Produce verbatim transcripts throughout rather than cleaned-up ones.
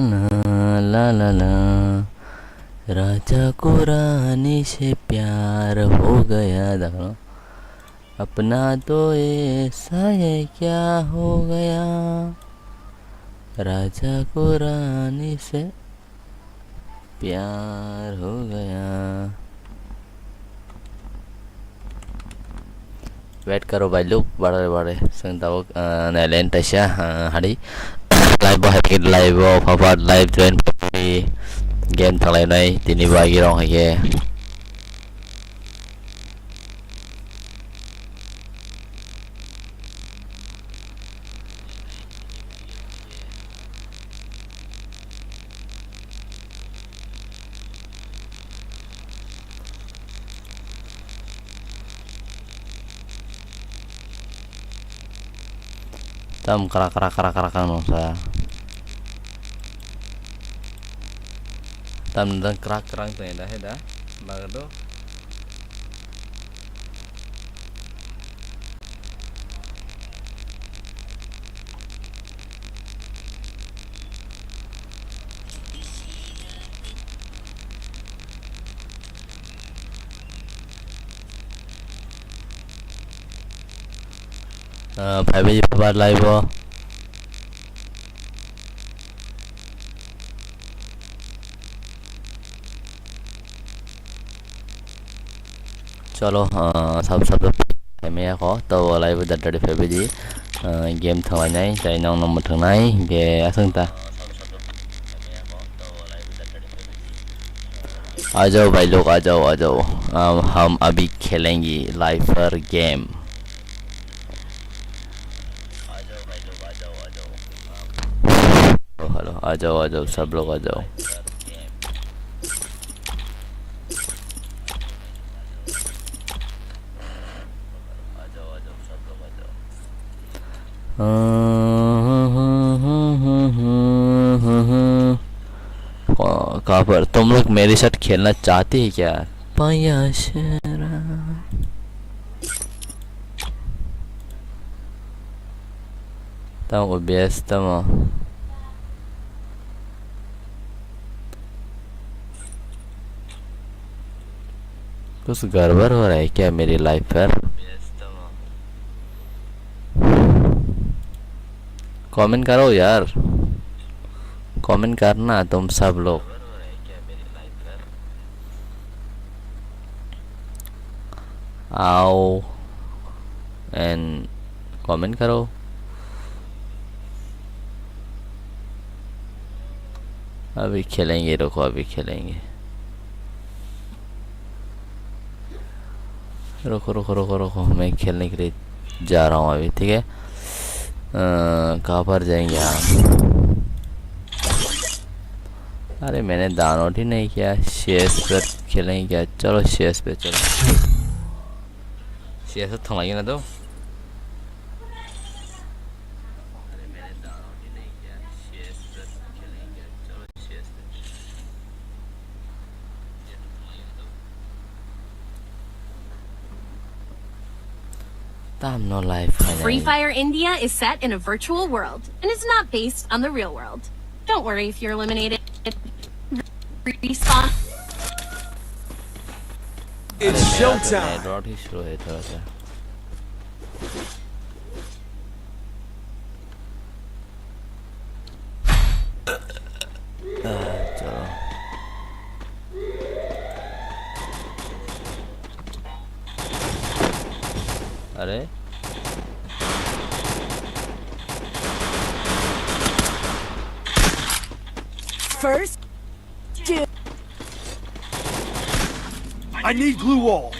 ना, ला ला ला, राजा को रानी से प्यार हो गया, देखो। अपना तो ऐसा है क्या हो गया, राजा को रानी से प्यार हो गया। Wait karo bai luk, bare bare, seng tabuk, ah, nailen taisa, ah, hari. Live bo hai, live bo, papa live join, game thalai nai, tini bai girong hai ke. Tam krak krak krak krak ang nungsa. Tam nang krak krak tong da he da. Bagdo. Ah, phaibai phabar live o. Cholo, ah, sab sab phaimaya kho, to live o dadari phaibai di. Ah, game thanglainai, tei nongno mwthwngnai, ge aswng ta. आ जाओ भाई लोग, आ जाओ, आ जाओ। हम, हम अभी खेलेंगे lifer game. Hello, hello, आ जाओ, आ जाओ, सब लोग आ जाओ। कहाँ पर? तुम लोग मेरे साथ खेलना चाहते हैं क्या? Payasera. Tamo O B S tamo. कुछ गड़बड़ हो रहा है क्या मेरी लाइफ पर? कमेंट करो यार, कमेंट करना तुम सब लोग। आओ एंड कमेंट करो। अभी खेलेंगे, रुको, अभी खेलेंगे। रुको, रुको, रुको, रुको, मैं खेलने के लिए जा रहा हूँ अभी, ठीक है? अ, कहाँ पर जाएंगे हम? अरे, मैंने डाउनलोड ही नहीं किया। C S पर खेलेंगे क्या? चलो, C S पे चलो। C S तो थोड़ा ही ना दो। Tam no life hai. Free Fire India is set in a virtual world and is not based on the real world. Don't worry if you're eliminated. Respawn. It's showtime. Network ही slow है थोड़ा सा। चलो। अरे। First, two. I need glue wall.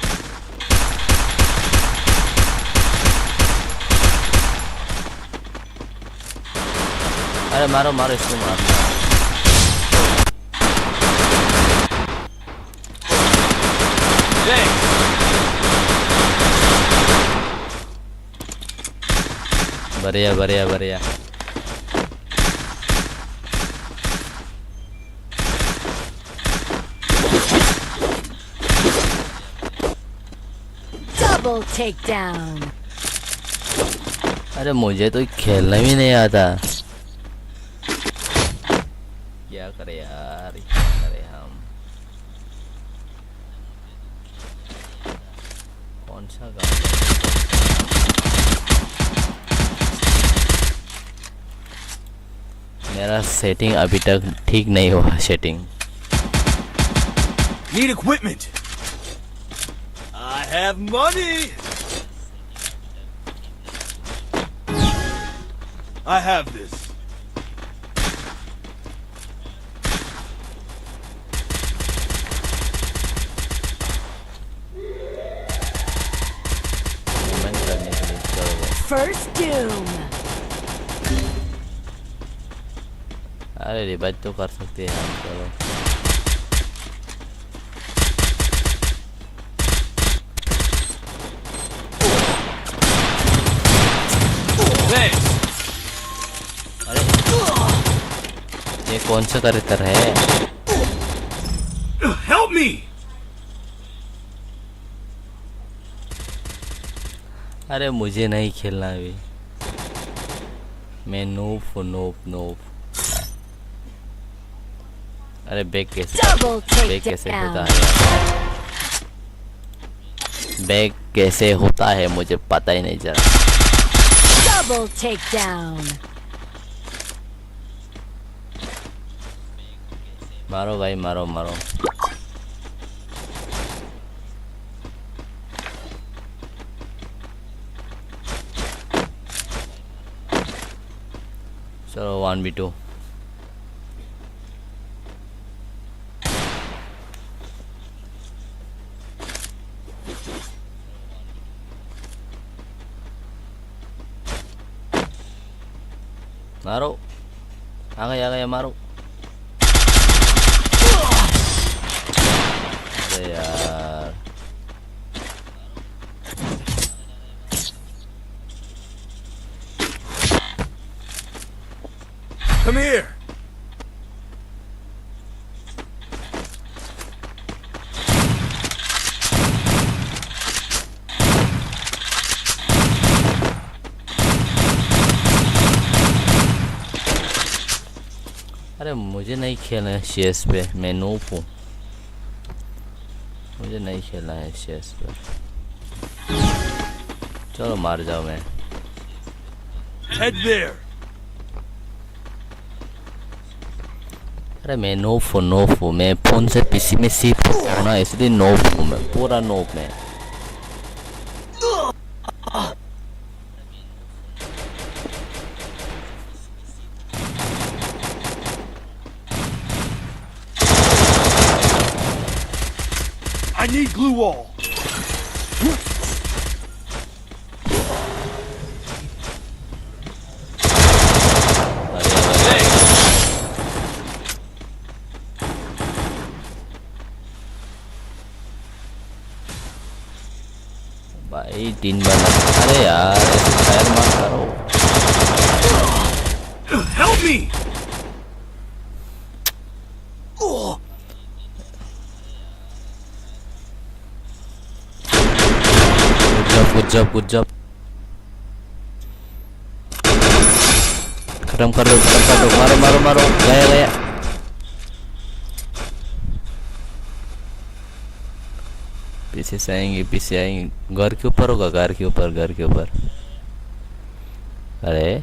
अरे मारो, मारो, इसको मारो। बढ़िया, बढ़िया, बढ़िया। Double takedown. अरे मुझे तो खेलना भी नहीं आता। क्या करे यार, क्या करे हम? कौन सा गाँव? मेरा सेटिंग अभी तक ठीक नहीं हुआ, setting. Need equipment. I have money. I have this. Movement करने के लिए चलो। First doom. अरे, रिवाइव तो कर सकते हैं हम, चलो। अरे, ये कौन सा कैरेक्टर है? Help me! अरे, मुझे नहीं खेलना अभी। मैं नूब हूँ, नूब, नूब। अरे, बैग कैसे, Double बैग कैसे होता है takedown. यार? बैग कैसे होता है, मुझे पता ही नहीं चला। Double takedown. मारो भाई, मारो, मारो। चलो, वन वी टू। मारो। आ गया, आ गया, मारो। अरे यार। Come here. अरे, मुझे नहीं खेलना है सीएस पे, मैं नूब हूँ। मुझे नहीं खेलना है सीएस पे। चलो, मर जाओ मैं। Head there. अरे, मैं नूब हूँ, नूब हूँ। मैं फोन से पीसी में शिफ्ट हो गया ना, इसलिए नूब हूँ मैं, पूरा नूब मैं। I need glue wall. भाई, तीन बार लगा। अरे यार, ऐसे फायर मत करो। Help me! Good job, good job, good job. खत्म कर दो, खत्म कर दो, मारो, मारो, मारो, गया, गया। पीछे से आएंगे, पीछे आएंगे। घर के ऊपर होगा, घर के ऊपर, घर के ऊपर। अरे,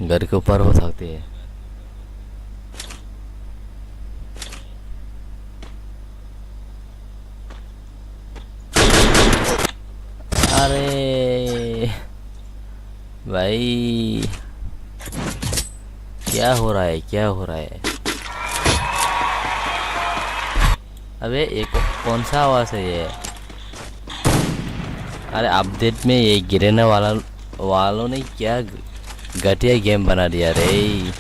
घर के ऊपर हो सकती है। अरे भाई, क्या हो रहा है, क्या हो रहा है? अबे, ये कौ-, कौन सा आवाज है ये? अरे, अपडेट में ये गिरने वाला, वालों ने क्या ग-, घटिया गेम बना दिया रे।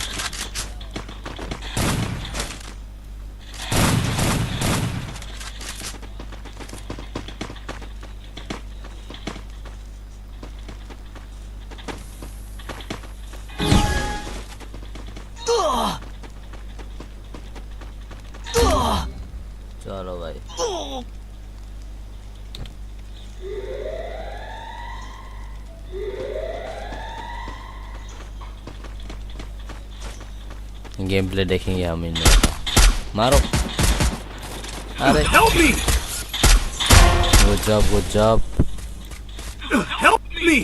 चलो भाई। Gameplay देखेंगे हम इन लोगों का। मारो। अरे। Help me! Good job, good job। Help me!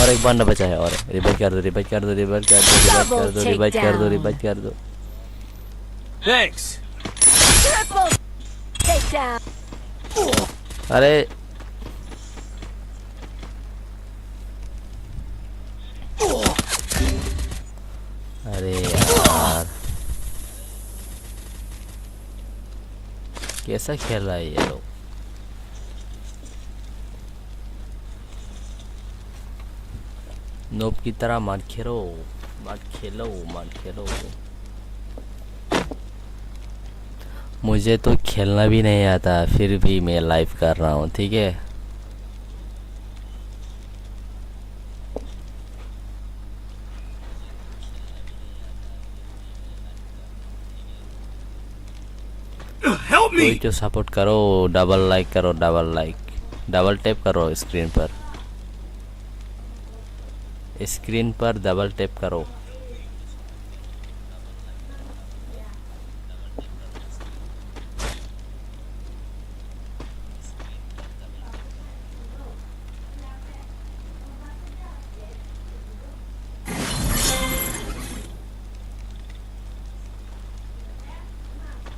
और एक बंदा बचा है और। Revive कर दो, revive कर दो, revive कर दो, revive कर दो, revive कर दो, revive कर दो। Thanks। Triple takedown। अरे। अरे यार। कैसा खेल रहा है ये लोग? Noob की तरह मत खेलो, मत खेलो, मत खेलो। मुझे तो खेलना भी नहीं आता, फिर भी मैं लाइव कर रहा हूँ, ठीक है? Help me! कोई तो सपोर्ट करो, डबल लाइक करो, डबल लाइक, डबल टैप करो स्क्रीन पर, स्क्रीन पर डबल टैप करो।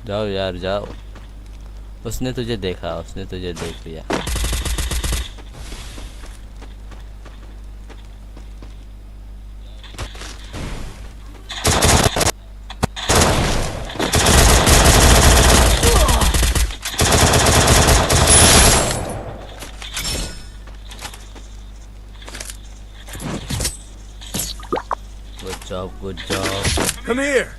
जाओ यार, जाओ। उसने तुझे देखा, उसने तुझे देख लिया। Good job, good job. Come here.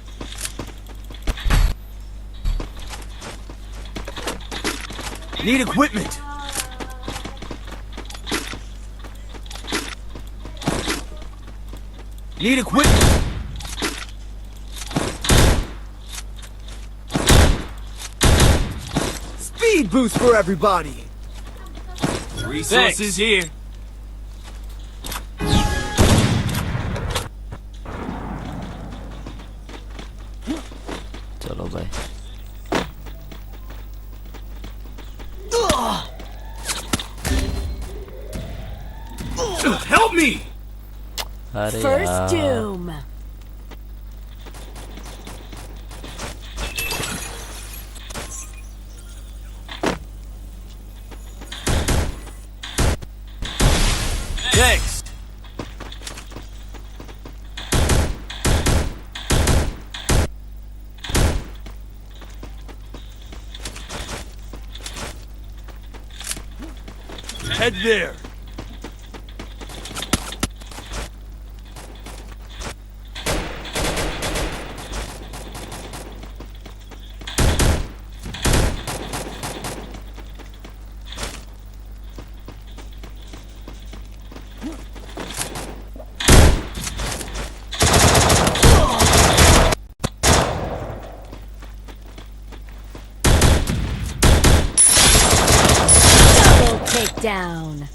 Need equipment. Need equipment. Speed boost for everybody. Resources here. चलो भाई। Help me! अरे First यार। Doom. Thanks. Head there. Double takedown.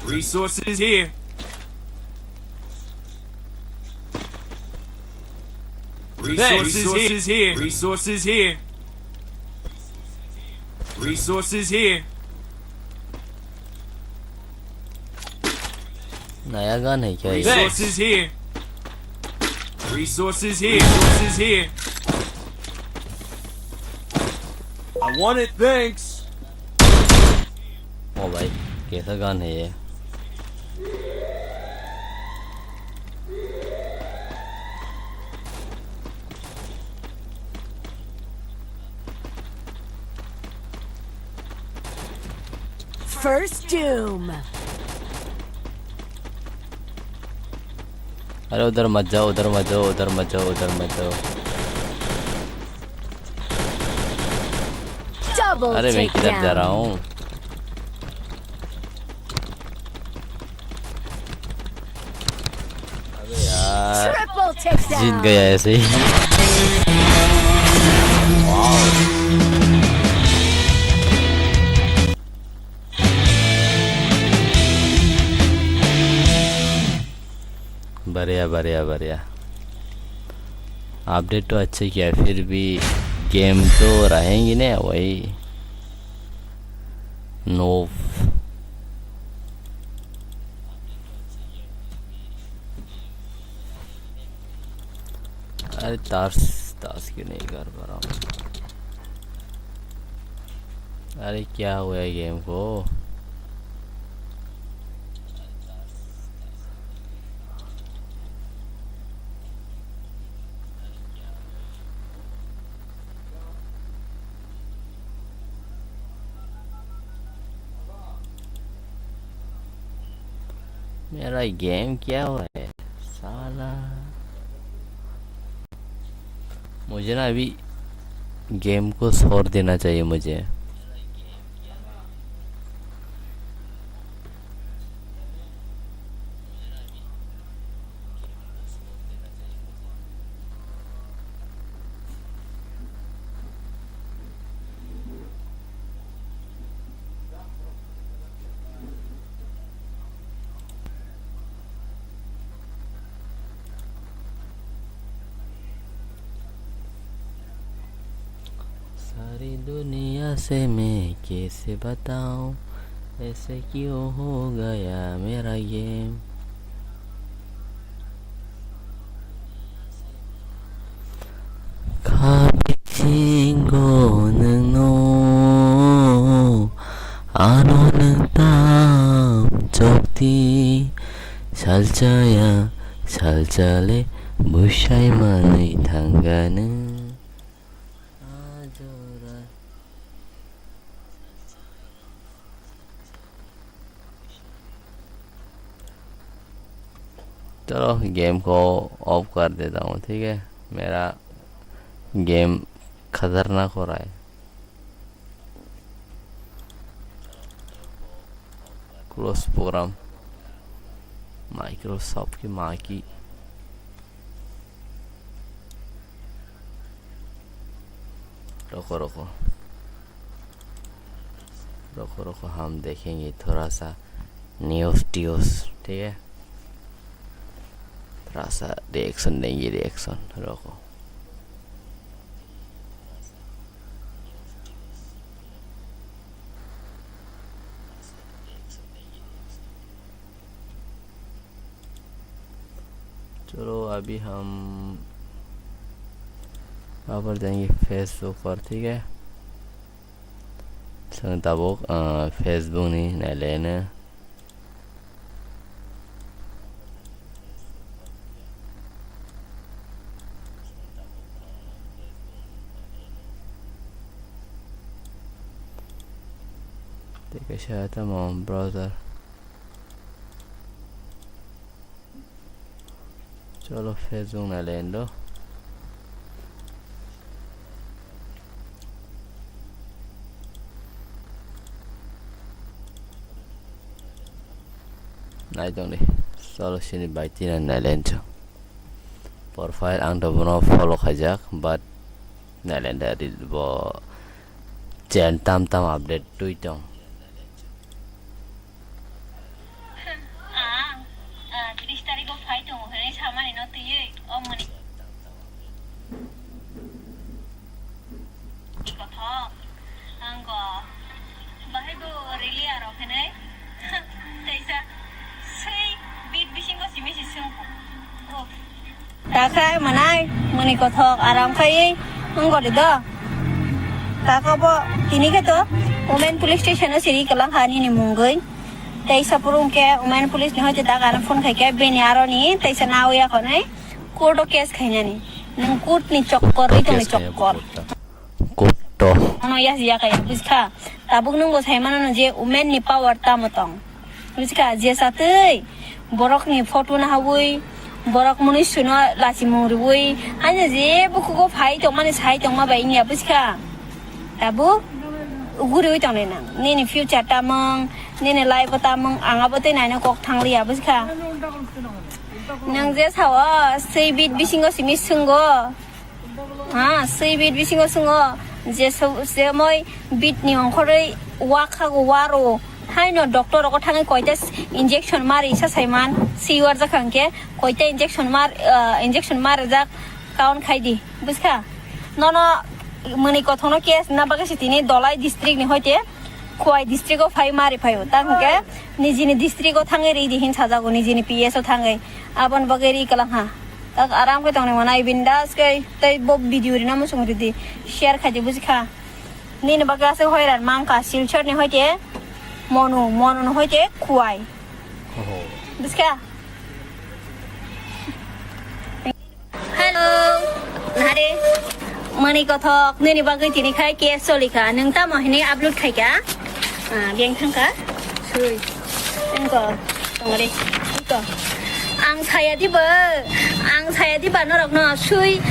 Resources here. Resources here. Resources here. Resources here. नया गन है क्या ये? Resources here. Resources here. Resources here. I want it, thanks. ओ भाई, कैसा गन है ये? First Doom. अरे उधर मत जाओ, उधर मत जाओ, उधर मत जाओ, उधर मत जाओ। Double takedown. अरे मैं किधर जा रहा हूँ? अबे यार। Triple takedown. जीत गया ऐसे ही। बढ़िया, बढ़िया। अपडेट तो अच्छे किया, फिर भी गेम तो रहेंगी ना वही। नोब। अरे ताश, ताश क्यों नहीं कर पा रहा हूँ? अरे क्या हुआ है गेम को? मेरा गेम क्या हुआ है साला? मुझे ना अभी गेम को छोड़ देना चाहिए मुझे। सारी दुनिया से मैं कैसे बताऊं, ऐसे क्यों हो गया मेरा game. Kha bisingo nwngno, ano nwng tam chokti, salchaya, salchale, bushai manwi thangano. Ajora. चलो, गेम को ऑफ कर देता हूँ, ठीक है। मेरा गेम खतरनाक हो रहा है। क्लोज प्रोग्राम, माइक्रोसॉफ्ट की माँ की। रुको, रुको। रुको, रुको, हम देखेंगे थोड़ा सा न्यूज़ ट्यूज़, ठीक है? थोड़ा सा रिएक्शन देंगे, रिएक्शन। रुको। चलो, अभी हम वापस जाएंगे फेसबुक पर, ठीक है? Chwng tabuk, ah, Facebook ni naileno. Tei kaisa tamo browser. Cholo, Facebook nai le endo. Nai tong di. Cholo, sini bai tina nai le encho. Profile ang to bono follow khaijak, but nai le endo, bo chen tam tam update twi tong. Ang, ah, tris tarikh o phai tongo hwnwi samani no twiwi o mwnwi. Kothok, ang go, bahai bo rili aro hwnwi, teisa swi bit bisingo simi si sung. Uff. Takhai mwnai, mwnwi kothok aram khaiwi wng gori do. Takabo tini khe to Women Police Station o siri kwlang kha nini mungwi. Tei sapurung khe Women Police ni hoite tak ano phone khai khe bini aroni teisa nawi ya khonwi court o case khainani. Nwng court ni chokkor wi tongni chokkor. Kutto. Ano yas yakaya, bujkha. Tabuk nwng bo sai mano je women ni power tamo tong. Bujkha, je satwi borok ni photo nahawi, borok mwnwi suno lachimung rwui, haino je bukugo phai tongmani sai tongma bai wngya, bujkha. Tabuk uguriwi tongnai nang. Nini future tamung, nini life o tamung, ang abo tei naino kok thangliya, bujkha. Nwng je sao, sei bit bisingo simi swnggo. Ha, swi bit bisingo swngo, je so-, je moi bit ni ongkhorwi wa khago, waro, Haino doctor rogo thangwi koita injection mari sa saiman, si warjak hwnkhe koita injection mar, ah, injection marjak count khai di, buskha? Nono mwnwi kothokno case na bagwi se tini Dolai district ni hoite Khowai district o phai mari phaio, ta hwnkhe nijini district o thangwi ri di hin sajago, nijini P S o thangwi, aboni bagwi ri kwlangha. Tak aram khe tongnai manai bindas khe tei bo video rina muchung ridi, share khai di, buskha? Nini bagwi aswk hoiran mankha, Silchar ni hoite Monu, Monu ni hoite Khowai. Oho. Buskha? Hello. Nare. Mani kothok, nini bagwi tini khai case solikha. Nwng tamo hini upload khaikha? Ah, beng thangkha. Sui. Engko. Tongore. Iko. Ang saya diba. Ang saya diba norokno sui,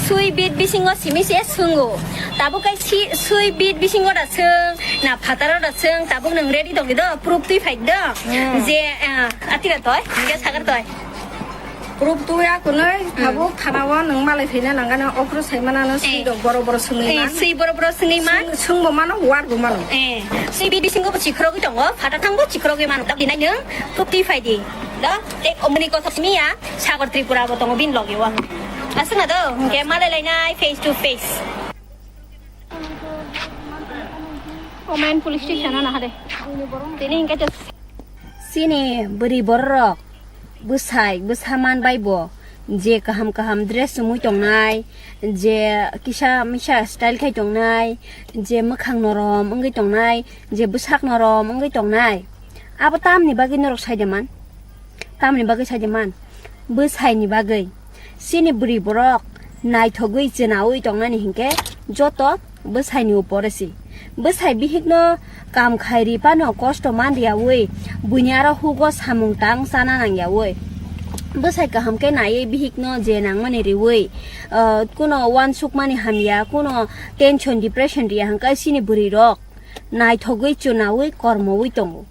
sui bit bisingo simi se sungo. Tabuk kai si, sui bit bisingo da sung. Na phataro da sung. Tabuk nwng ready tongdi do. Proof twi phai do. Hmm. Je, ah, atira toy. Je sagar toy. Proof tuya kunui, hmm, tabuk thana o nwng malai phaina nangani okro sai manano, eh, sui rok boro boro swngwi, eh, man. Sui boro boro swngwi man. Swng, swngbo mano, warbo mano. Eh, sui bit bisingo bo chikhorogwi tongo, phata thangbo chikhorogwi mano. Dak dinai nwng proof twi phai di. Da, tei omoni kotha simi ya, Sagar Tripura bo tongo bini logi o. Aswk na do, hwnkhe malai lainai face to face. Omen police station o nahade. Tini hwnkhe to. Chini bwrwi bororok bwsai bwsa man bai bo, je kaham kaham dress chumui tongnai, je kisa misa style khai tongnai, je mwkhang norom wngwi tongnai, je bwsak norom wngwi tongnai, abo tamni bagwi norok sai de man? Tamni bagwi sai de man? Bwsaini bagwi. Chini bwrwi borok naithogwi chwnaui tongnani hinkhe joto bwsaini upore si. Bwsai bihikno kam khai ri phano kosto man riyaui, buini aro hugo samung tang chana nangyaui. Bwsai kaham khe naiwi bihikno je nangmani riui, ah, kuno uansukmani hamya, kuno tension, depression riya hwnkhe chini bwrwirok naithogwi chwnaui kormoui tongo.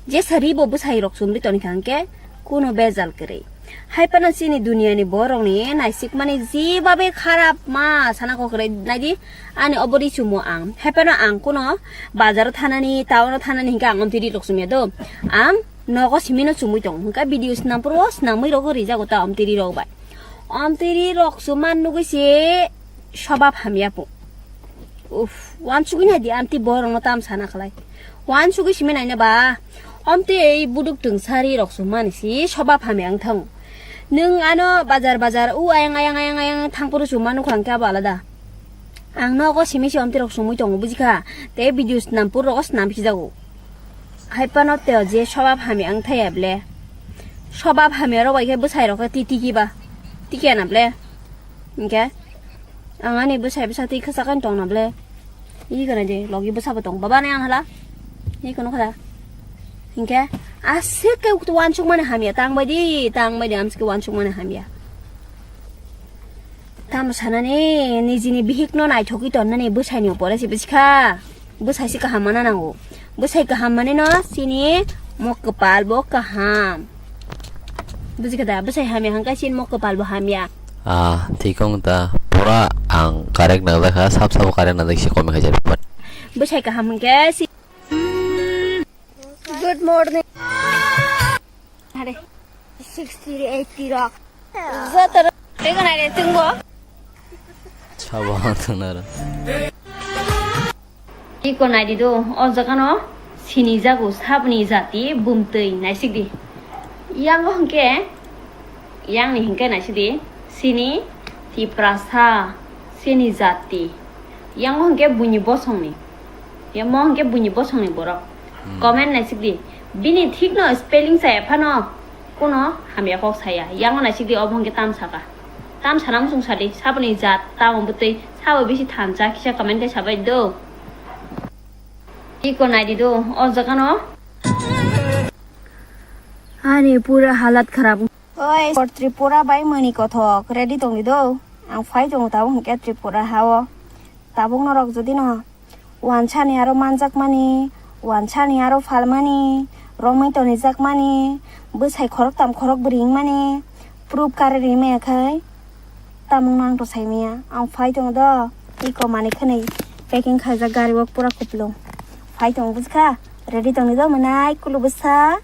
Jesa ribo bwsai rok chumri toni kha hwnkhe kuno bejal kwrwi. Hai phano chini duniani borokni naisikmani jibabe kharap ma sana kok kwrwi naidi ani obo ri chumo ang. Hai phano ang kuno bazaro thanani, town o thanani hinkhe ang omtwi ri rok chumya do. Ang nogo simino chumui tongo hwnkhe video snam phuru o snamwi rogo rijago ta omtwi ri rok bai. Omtwi ri rok chuman nugui se sobab hamya po. Uff, uansugui nai di, amtwi borokno tam sana khlai. Uansugui simi naina ba, amtwi ei buduk twngsa ri rok sumani si sobab hamya wng thango. Nwng ano bazar bazar, u ayang ayang ayang ayang thang phuru suma nukha hwnkhe abo alada. Ang nogo simi si amtwi rok sumui tongo, bujikha? Tei video snam phuru rogo snam khijago. Hai phano tei o je sobab hamya wng thaya ble. Sobab hamya rok bai khe bwsai rok khe ti tiki ba. Tiki ana ble. Hwnkhe ang ani bwsai bwsa twi khasa khe tong na ble. Iko na je logi bwsa bo tong. Baba ne ang hala. Iko no khala. Hwnkhe aswk khe uansukmani hamya tang bai di, tang bai di amswk khe uansukmani hamya. Tamo sanani nijini bihikno naithogwi tonnani bwsaini upore se bwskha. Bwsai se kaham mana nango. Bwsai kaham manino chini mok kwpal bo kaham. Bujikha da? Bwsai hamya hwnkhe chini mok kwpal bo hamya. Ah, thik wng ta. Pura ang correct nangjakha, sab sabo correct nangjak se comment khaijak. Bwsai kaham hwnkhe si- Good morning. Hare. Sixty, eighty rok. Joto rok. Tei gana re tungbo. Sabo ang thangna ra. Iko naidi do, o jagano sini jago sabni jati bumtwi naisik di. Yango hwnkhe, yangni hwnkhe naisik di, sini Tiprasa, sini jati. Yango hwnkhe buini bosongni. Yamo hwnkhe buini bosongni borok. Hmm. Comment naisik di. Bini thikno spelling saya phano kuno hamya kok saya. Yango naisik di obo hwnkhe tam saka. Tam sana muchung sadi. Saboni jat tamo bwtwi sabo bisi thansa kisa comment khe sabai do. Iko naidi do o jagano. Ani pura halat kharap. Oi, Tripura bai mani kothok ready tongdi do. Ang phai tongo tabuk hwnkhe Tripura hao. Tabuk norok jodi no wansani aro manjakmani, wansani aro phalmani, romwi tonijakmani, bwsai khoroktam khorokbwrwi wngmani, proof kare rimaya khai tamungno ang to saimaya. Ang phai tongo do, iko manwi khwnwi packing khaijak gari o pura kupulung. Phai tongo bujkha? Ready tongdi do mwnai kulu bwsa?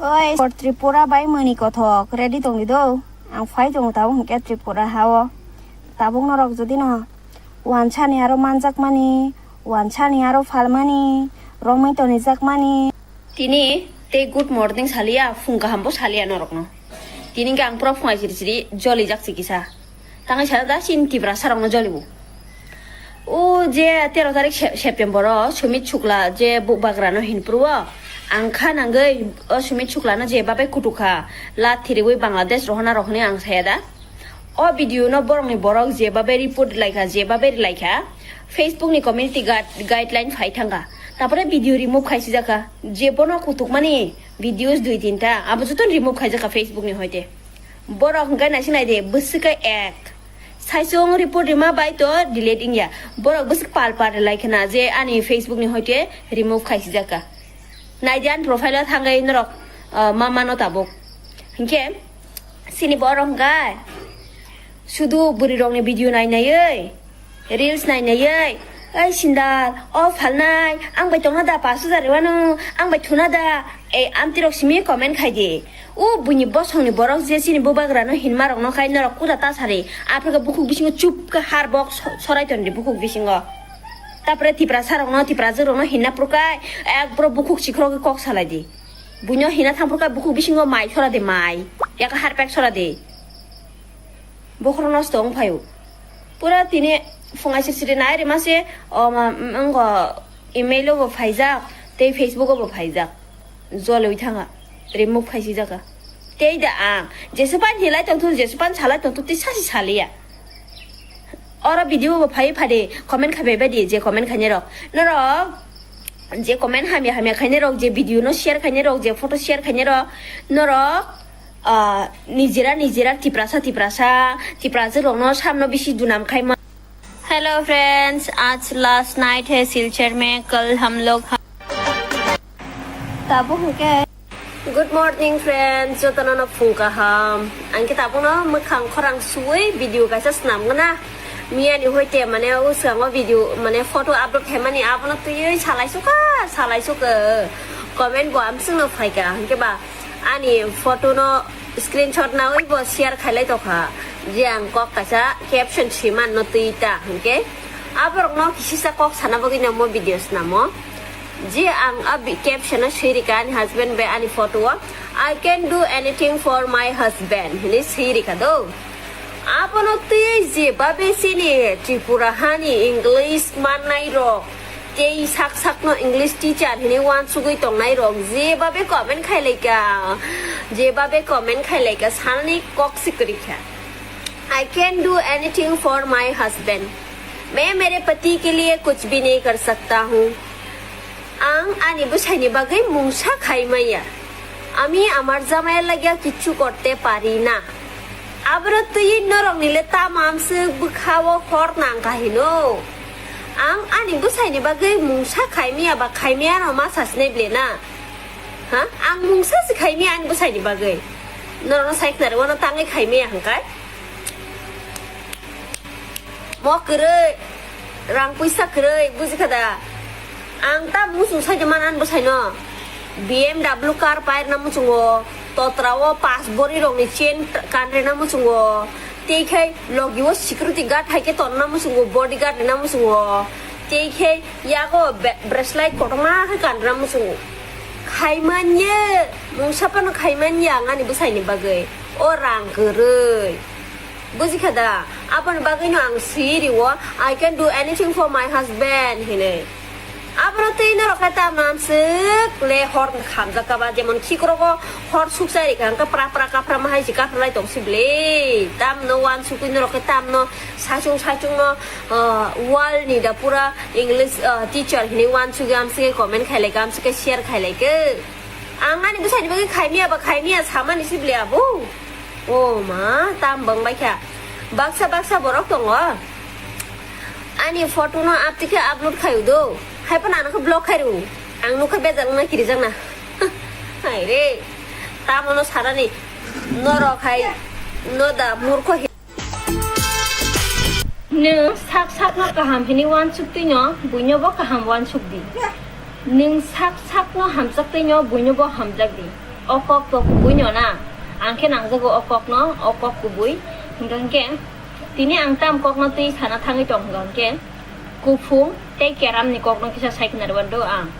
Oi, for Tripura bai mani kothok ready tongdi do. Ang phai tongo tabuk hwnkhe Tripura hao. Tabuk norok jodi no wansani aro manjakmani, wansani aro phalmani, romwi tonijakmani. Tini tei good morning saliya, phung kahambo saliya norokno. Tini hwnkhe ang pura phungai siri siri jolijak si kisa. Tangwi sara da chini Tiprasa rokno jolibo. O je tero tarik Se-, September o Sumit Shukla je bubagra no hinphuru o, ang kha nangwi o Sumit Shukla no je babai kutukha, la thiriwi Bangladesh rohona rok hinwi ang saya da. O video no borok ni borok je babai report rilaikha, je babai rilaikha, Facebook ni community guide-, guideline phai thangkha. Tapore video remove khaisijak kha. Je bono kutukmani videos dui tinta, abo joto remove khaijak kha Facebook ni hoite. Borok hwnkhe naising nai di, bwswk khe ek. Saichung report rima bai to delete wngya. Borok bwswk pal pal rwlai khna je ani Facebook ni hoite remove khaisijak kha. Nai di ani profile o thangwi norok, ah, ma mano tabuk. Hinkhe chini borok hwnkhe sudu bwrwi rokni video nai naiwi. Reels nai naiwi, "Oi sindal, o phalnai, ang bai tongna da pash hajar rwano, ang bai thuna da?" Ei amtwi rok simi comment khai di. O buini bosongni borok je chini bubagrano hinma rokno khai norok kuda ta sari. Aphuru khe bukhuk bisingo chup khe har bok so-, sorai ton di bukhuk bisingo. Tapore Tiprasa rokno, Tiprajwk rokno hinna phurukai, ekboro bukhuk chikrogwi kok salai di. Buino hinna thang phurukai bukhuk bisingo mai sora di mai. Yak harpek sora di. Bokhorok nosto wng phaio. Pura tini phungai siri siri nai rima se, o ma, mm, wngkha email o bo phaijak, tei Facebook o bo phaijak. Joloi thanga, remove khaisijak kha. Tei da ang, jesupan hinlai tongthun, jesupan salai tongthun, tei sasi saliya. Oro video bo phai phadi, comment khai bai di, je comment khainai rok. Norok, je comment hamya hamya khainai rok, je video no share khainai rok, je photo share khainai rok, norok, ah, nijera nijera Tiprasa Tiprasa, Tiprasa rokno samno bisi dunam khaima. Hello friends, आज last night है सिलचर में, कल हम लोग ह- Tabuk hwnkhe. Good morning friends, jotono no phung kaham. Ang khe tabukno mwkhang khorang suwi video kaisa swnam gana. Miyani hoite mane o swngo video mane photo upload khaimani abono twiwi salai sukha, salai sukha. Comment bo amswkno phaikha, hinkhe ba ani photo no screenshot nawi bo share khailai tokha. Je ang kok kaisa caption siman no twi ta hinkhe aborokno kisisa kok sana bagwi no mo video swnamo. Je ang a bi-, caption o swi rikha ani husband bai ani photo o, "I can do anything for my husband," hinwi swi rikha do. Abono twi je babe chini Tripura hani English mannai rok, tei sak sakno English teacher hinwi wansugwi tongnai rok je babe comment khailaika, je babe comment khailaika salni kok si kwrwikha. "I can do anything for my husband. मैं मेरे पति के लिए कुछ भी नहीं कर सकता हूँ।" Ang ani bwsaini bagwi mungsa khai maya. আমি আমার জামাইয়ের লাগিয়া কিচ্ছু করতে পারি না. Abro twi norok nile tam amswk bwkha o hor nang kha hino. Ang ani bwsaini bagwi mungsa khai maya ba khai maya no ma sasinai ble na. Ha? Ang mungsa se khai maya ani bwsaini bagwi. Norok no sai khnari wano tangwi khai maya hwnkhe. Mo kwrwi, rang puisa kwrwi, buji kha da? Ang ta muchung sai de man ani bwsai no. B M W car pai rwna muchungo, totra o pas bori rok ni chain kan rwna muchungo. Tei khe logi o security guard hai khe tonna muchungo, body guard rwna muchungo. Tei khe yago be-, bracelet kotorma khe kan rwna muchungo. Khai man ye, mungsa phano khai man ye ang ani bwsai ni bagwi. O rang kwrwi. Buji kha da? Aboni bagwino ang swi rio, "I can do anything for my husband," hinwi. Abono twi norok khe tamno amswk le hor khamjak kha ba, jemon khikrok o hor sukchai rikha, hwnkhe pra pra kaphra ma hai se kaphra lai tong si bwle. Tamno wansukwi norok khe tamno saichung saichung no, ah, wall ni da pura English, ah, teacher hinwi wansukwi amswk khe comment khai lai kha, amswk khe share khai lai khe. Ang ani bwsai ni bagwi khai miya ba khai miya samani si bwle abo. O ma, tam bang bai kha. Baksa baksa borok tongo. Ani photo no aptwi khe upload khai do. Hai phano ano khe block khai rw. Ang nukha bejal wngna kirijakna. Hai re. Tamo no sarani. Norok hai no da murkho hi. Nwng sak sakno kaham hwnwi uansuk twi no, buino bo kaham uansuk di. Nwng sak sakno hamjak twi no buino bo hamjak di. O kok to kubui no na. Ang khe nangjago o kok no, o kok kubui. Hingkha hingkhe tini ang tam kok no twi sana thangwi tong hingkha hingkhe kuphung tei keram ni kok no kisa sai khna rwando ang.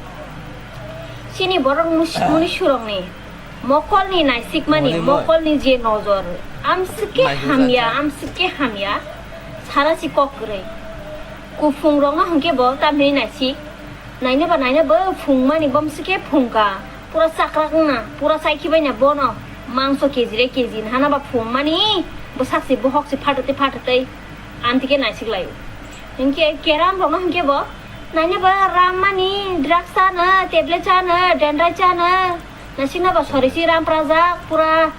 Chini borok mus-, muni surok ni mokol ni naisikmani, mokol ni je nojor, amsike hamya, amsike hamya, sara si kok kwrwi. Kuphung rok no hingkhe bo tamni naisik, naina ba naina bo phungmani, bomsike phungka, pura chakrak wngna, pura chaikhibaina bono, mangso kg re kg hana ba phungmani, bwsak si bohok si phatwi phatwi, amtike naisik laio. Hingkhe keram rok no hingkhe bo, naina ba rammani, drugs chana, tablet chana, dendra chana, naisik na ba sorisi ram prajak, pura,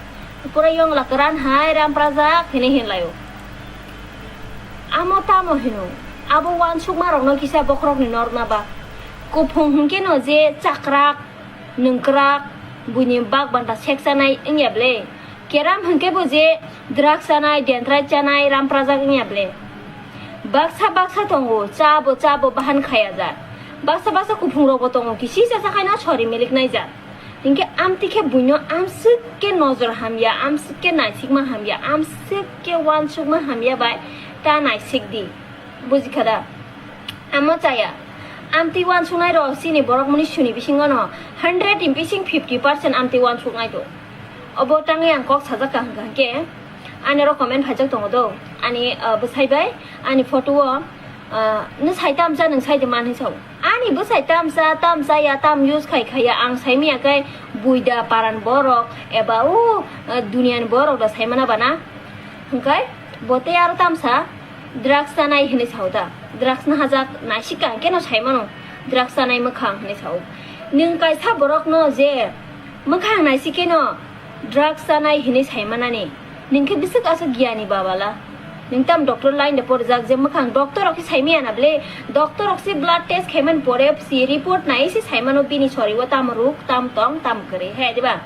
pura yongla kwran hai ram prajak, hini hin laio. Amo tamo hino, abo wansukma rokno kisa bokhorokni norna ba. Kuphung hwnkhe no je chakrak, nwngkrak, buini bak banta seksanai wngya ble. Keram hwnkhe bo je drugs chanai, dendrite chanai, ram prajak wngya ble. Baksa baksa tongo, chabo chabo bahan khaya ja. Baksa baksa kuphung rokbo tongo, kisi chasa khaino sori milik nai ja. Hinkhe amtwi khe buino amswk khe nojor hamya, amswk khe naisikma hamya, amswk khe wansukma hamya bai ta naisik di. Bujikha da? Amo chaya. Amtwi wansuknai rok chini borok muni suni bisingo no hundred ni bising fifty percent amtwi wansuknai do. Obo tangwi ang kok sajak ka hwnkha hwnkhe ani oro comment phaijak tongo do. Ani, ah, bwsai bai ani photo o, ah, nwsai tamsa nwng sai de manwi sao. Ani bwsai tamsa, tamsa ya, tam use khai khai ya, ang sai manya khe buida paran borok eba o, ah, duniani borok da sai mana bana. Hwnkhe bo tei aro tamsa drugs chanai hinwi sao da. Drugs nahajak naisik ka hwnkhe no sai mano drugs chanai mwkhang hinwi sao. Nwng kaisa borok no je mwkhang naisik khe no drugs chanai hinwi sai manani. Nwng khe bwswk aswk giyani babala. Nwng tam doctor line de porijak je mwkhang doctor rok khe sai manya na ble, doctor rok se blood test khaimani pore se report nai se sai mano bini sori o tam ruk, tam tong, tam kwrwi, he, diba?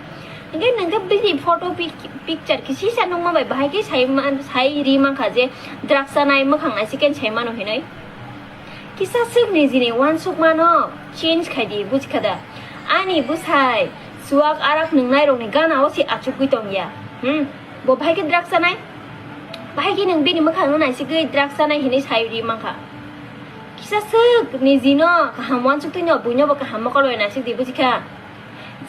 Hingke nwng khe bini photo pic-, picture khe sisa nukma bai bahai khe sai man-, sai ri mankha je drugs chanai mwkhang naisik khe sai mano hinwi. Kisa swk nijini wansukmano change khai di, bujikha da? Ani bwsai chuwak arak nwngnai rokni gana o se achukgwi tongya. Hmm? Bo bahai khe drugs chanai? Bahai khe nwng bini mwkhangno naisigwi drugs chanai hinwi sai ri mankha. Kisa swk nijino kaham wansuk twino buino bo kaham mokol bai naisik di, bujikha?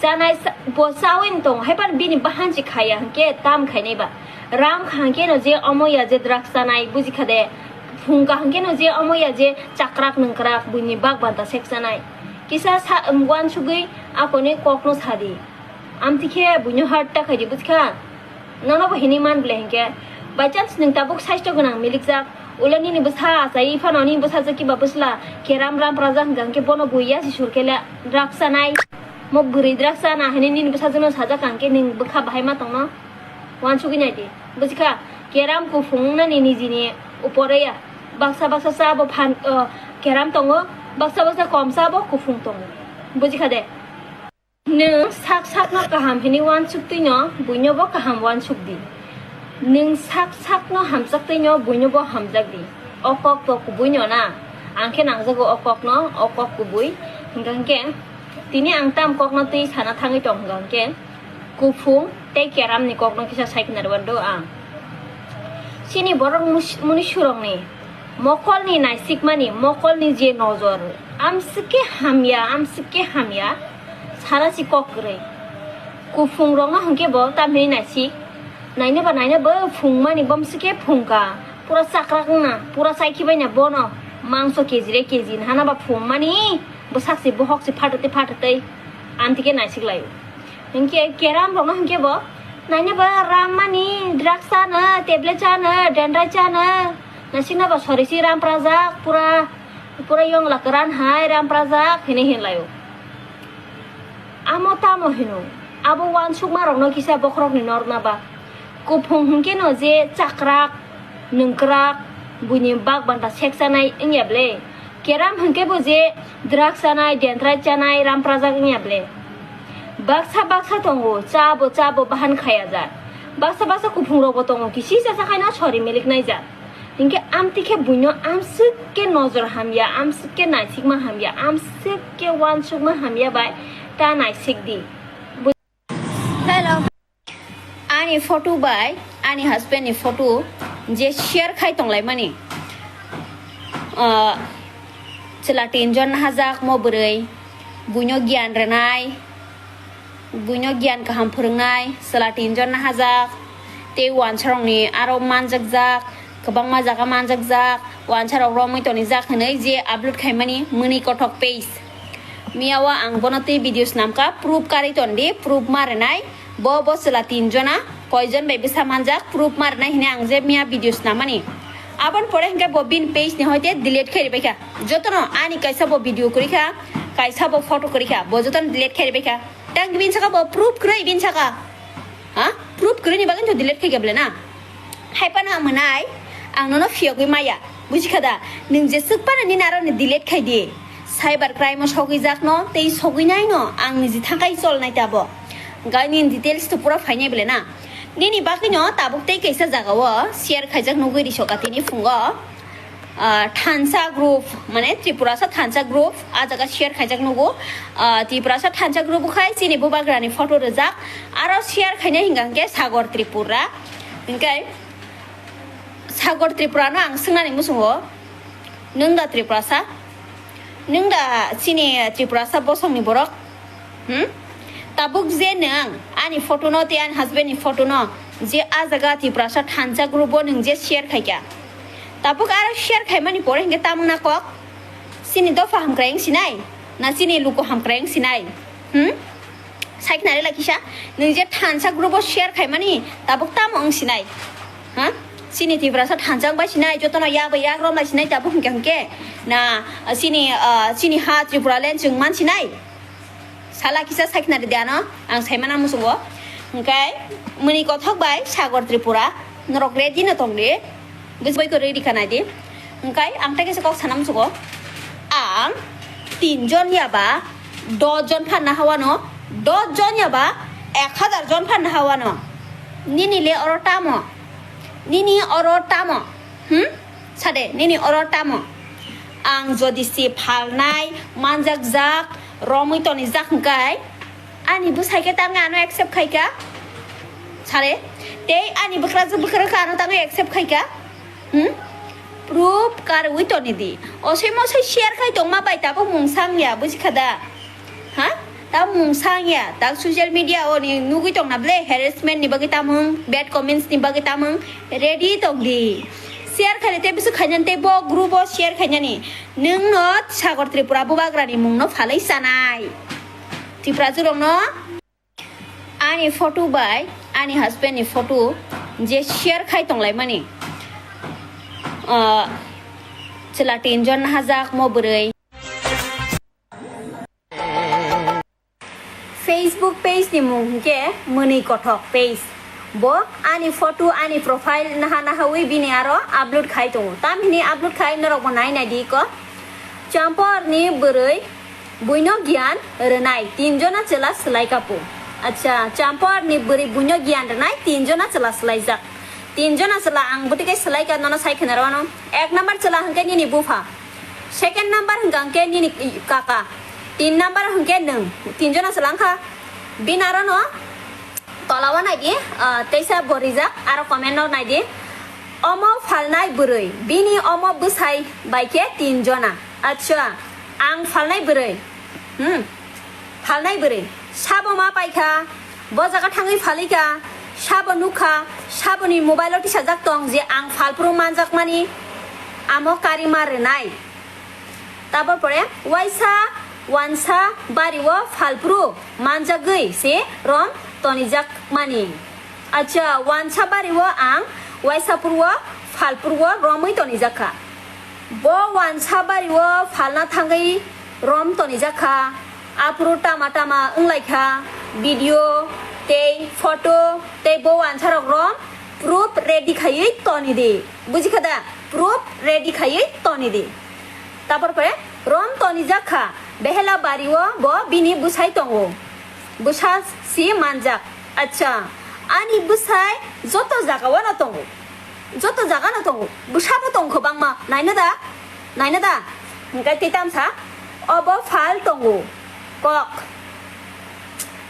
Chanai sa-, bo chawi tong, hai phano bini bahan se khaya hwnkhe tam khainai ba. Ram kha hwnkhe no je omo ya je drugs chanai, bujikha de? Phung kha hwnkhe no je omo ya je chakrak nungkrak, buini bak banta sek chanai. Kisa sa, um, wansugwi akoni kokno sadi. Amtwi khe buino heart ta khaidi, bujikha? Nono bo hinwi man ble hwnkhe, by chance nwng tabuk saisto gwnang milikjak, ulo nini bwsa achai phano nini bwsajwk kiba bwsla keram ram praja hwnkha hwnkhe bono bui ya si sur khe le drugs chanai, mo bwrwi drugs chana hinwi nini bwsajwkno sajak hwnkhe nwng bwkha bahai ma tongno? Wansugwi nai di, bujikha? Keram kuphung wngnani nijini upore ya, baksa baksa cha bo phan, o, keram tongo, baksa baksa kom cha bo kuphung tongo, bujikha de? Nwng sak sakno kaham hinwi wansuk twino buino bo kaham wansuk di. Nwng sak sakno hamjak twino buino bo hamjak di. O kok to kubui no na. Ang khe nangjago o kokno, o kok kubui. Hingkha hingkhe tini ang tam kokno twi sana thangwi tong hingkha hingkhe kuphung tei keramni kokno kisa sai khna rwando ang. Chini borok mus-, muni surokni mokolni naisikmani, mokolni je nojor, amsike hamya, amsike hamya, sara si kok kwrwi. Kuphung rokno hwnkhe bo tamhini naisik, naina ba naina bo phungmani, bomsike phungka, pura chakrak wngna, pura chaikhibaina bono, mangso kg re kg hana ba phungmani, bwsak si bohok si phatwi phatwi, amtike naisik laio. Hwnkhe keram rokno hwnkhe bo, naina ba rammani, drugs chana, tablet chana, dendra chana, naisik na ba sorisi ram prajak, pura, pura yongla kwran hai ram prajak hinwi hinlaio. Amo tamo hino, abo wansukma rokno kisa bokhorokni norna ba. Kuphung hwnkhe no je chakrak, nungkrak, buini bak banta sek chanai wngya ble. Keram hwnkhe bo je drugs chanai, dendrite chanai, ram prajak wngya ble. Baksa baksa tongo, chabo chabo bahan khaya ja. Baksa baksa kuphung rokbo tongo, kisi chasa khaino sori milik nai ja. Hinkhe amtwi khe buino amswk khe nojor hamya, amswk khe naisikma hamya, amswk khe uansukma hamya bai ta naisik di. Hello. Ani photo bai ani husband ni photo je share khai tonglaimani. Ah, chwla tinjon hajak mo bwrwi, buino giyan rwnai, buino giyan kaham phwrwngnai, chwla tinjon hajak, tei uansarokni aro manjakjak, kwbangma jaga manjakjak, uansarok romwi tonijak hwnwi je upload khaimani Mwnwi Kothok page. Miya o ang bono tei video snamkha, proof karwi tondi, proof ma rwnai. Bo, bo chwla tinjona, koijon bai bwsa manjak, proof ma rwnai hwnwi ang je miya video snamani. Aboni pore hinkhe bo bini page ni hoite delete khai ribaikha. Jotono ani kaisa bo video kwrwikha, kaisa bo photo kwrwikha, bo jotono delete khai ribaikha. Tang bini saka bo proof kwrwi bini saka. Ha? Proof kwrwini bagwi to delete khaikha bwle na? Hai phano ang mwnai, ang nono phiyogwi maya. Bujikha da? Nwng jeswk phano nini aroni delete khai di. Cyber crime o sogwi jakno tei sogwi naino ang niji thangkai chol nai tabo. Hwnkhe nini details to pura phainai bwle na? Nini bagwino tabuk tei kaisa jagao share khaijak nugwi risoka tini phungo. Ah, thansa group, mane Tripurasa thansa group, ah jaga share khaijak nugo. Ah, Tripurasa thansa group khai chini bubagrani photo rijak, aro share khainai hinkha hinkhe Sagor Tripura. Hinkhe Sagor Tripura no ang swngnani muchungo, nwng da Tripurasa? Nwng da chini Tripurasa bosongni borok? Hmm? Tabuk je nwng ani photo no tei ani husband ni photo no je ah jaga Tiprasa thansa group o nwng je share khaikha, tabuk aro share khaimani pore hinkhe tamung na kok? Chini dopha hamkrai wng sinai? Na chini luku hamkrai wng sinai? Hmm? Sai khna rela kisa, nwng je thansa group o share khaimani tabuk tamo wng sinai? Ha? Chini Tiprasa thansa wng bai sinai, jotono yak bai yak romlai sinai tabuk hinkhe hinkhe? Na chini, ah, chini ha Tripura land chwng man sinai? Sala kisa sai khna ridi ano, ang sai mana muchungo. Hinkhe Mwnwi Kothok bai Sagor Tripura, norok ready no tong di. Bwsbai ko ready kha nai di. Hinkhe ang tei kaisa kok sana muchungo. Ang tin jon ya ba dos jon phan na hawano, dos jon ya ba ek hazar jon phan na hawano. Nini le oro tamo? Nini oro tamo? Hmm? Sade, nini oro tamo? Ang jodi si phalnai, manjakjak, romwi tonijak hwnkhe, ani bwsai khe tamo ano accept khaikha? Sade, tei ani bwkrajwk bwkrwkha ano tamo accept khaikha? Hmm? Proof karwi tonidi. Osoi mosoi share khai tongma bai tabuk mung sang ya, bujikha da? Ha? Ta mung sang ya, ta social media o ni nugwi tong na ble, harassment ni bagwi tamung, bad comments ni bagwi tamung, ready tong di. Share khaile te bisu khainani tei bo group o share khainani. Nwng no Sagor Tripura bubagra ni mung no phalwi sanai. Tripura jurong no. Ani photo bai, ani husband ni photo je share khai tonglaimani. Ah, chwla tinjon hajak mo bwrwi. Facebook page ni mung hinkhe Mwnwi Kothok page. Bo ani photo, ani profile naha nahawi bini aro upload khai tongo. Tamhini upload khai norok bo nai nai di ko. Champor ni bwrwi buino giyan rwnai tin jona chwla swlai kapu. Acha, Champor ni bwrwi buino giyan rwnai tin jona chwla swlaijak. Tin jona chwla ang bwtwi khe swlai ka nono sai khna rwano. Ek number chwla hinkhe nini bupha. Second number hwnkha hwnkhe nini kaka. Tin number hwnkhe nwng. Tin jona chwla wngkha. Bini arono tola o naidi, ah, teisa bo rijak, aro comment no naidi. Omo phalnai bwrwi, bini omo bwsai bai khe tin jona. Acha, ang phalnai bwrwi. Hmm. Phalnai bwrwi. Sabo ma paikha. Bo jaga thangwi phalikha, sabo nukha, saboni mobile o tisajak tong je ang phalphuru manjakmani, amo karima rwnai. Tabor pore waisa wansa bari o phalphuru manjagwi se rom tonijakmani. Acha, wansa bari o ang waisa phuru o phalphuru o romwi tonijakha. Bo wansa bari o phalna thangwi rom tonijakha. Aphuru tama tama wnglaikha, video tei photo tei bo wansarok rom proof ready khaiwi tonidi. Bujikha da? Proof ready khaiwi tonidi. Tapor pore rom tonijakha, behela bari o bo bini bwsai tongo. Bwsa si manjak. Acha, ani bwsai joto jaga o no tongo. Joto jaga no tongo, bwsabo tong kwbangma, naina da, naina da. Hingke tei tamsa, obo phal tongo, kok,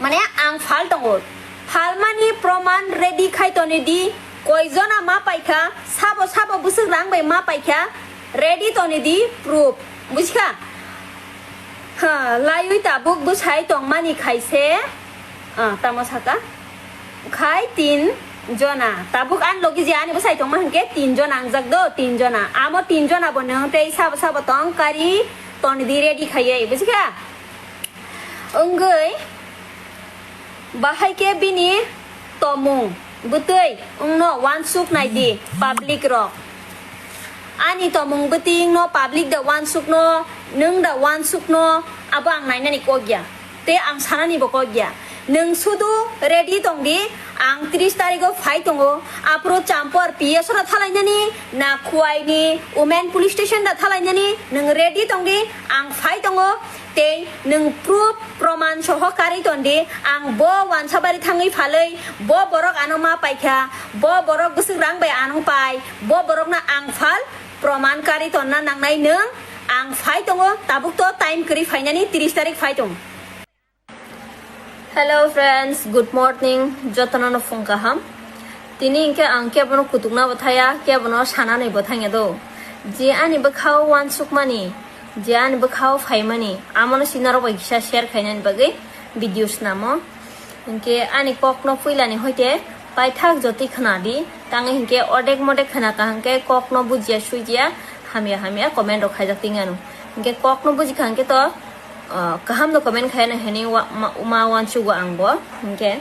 mane ang phal tongo. Phalmani proman ready khai toni di, koi jona ma paikha, sabo sabo bwswk rang bai ma paikha, ready toni di proof, buji kha? Ha, laiwi tabuk bwsai tongmani khaise, ah, tamo saka? Khai tin jona. Tabuk ani logi je ani bwsai tongma hwnkhe tin jona wngjak do, tin jona. Amo tin jona bo nwng tei sabo sabo tong kari toni di ready khaiwi, buji kha? Wngwi bahai khe bini tomung bwtwi wngno uansuk nai di public rok. Ani tomung bwtwi wngno public da uansuk no, nwng da uansuk no, abo ang nainani kok ya. Tei ang sanani bo kok ya. Nwng sudu ready tong di, ang tris tarigo phai tongo. Aphuru Champor P S o da thalainani, na Khuaini Women Police Station da thalainani, nwng ready tong di, ang phai tongo. Tei nwng proof, proman soho karwi ton di, ang bo Wansabari thangwi phalwi, bo borok ano ma paikha, bo borok bwswk rang bai ano pai, bo borokno ang phal, proman karwi tonna nangnai nwng, ang phai tongo, tabuk to time kwrwi phainani tris tarik phai tong. Hello friends, good morning, jotono no phung kaham. Tini hingke ang kebono kutukna bo thaya, kebono sanani bo thangya do. Je ani bwkhao uansukmani, je ani bwkhao phaimani, amono si norok bai kisa share khainani bagwi video snamo. Hingke ani kokno puilani hoite paithak jotwi khna di, tangwi hingke odek modek khna kaham khe kokno bujiya suijiya hamya hamya comment rok khaijak tingya no. Hingke kokno buji kaham khe to, ah, kaham no comment khaina hwnwi wa-, ma, ma uansugo ang bo. Hingke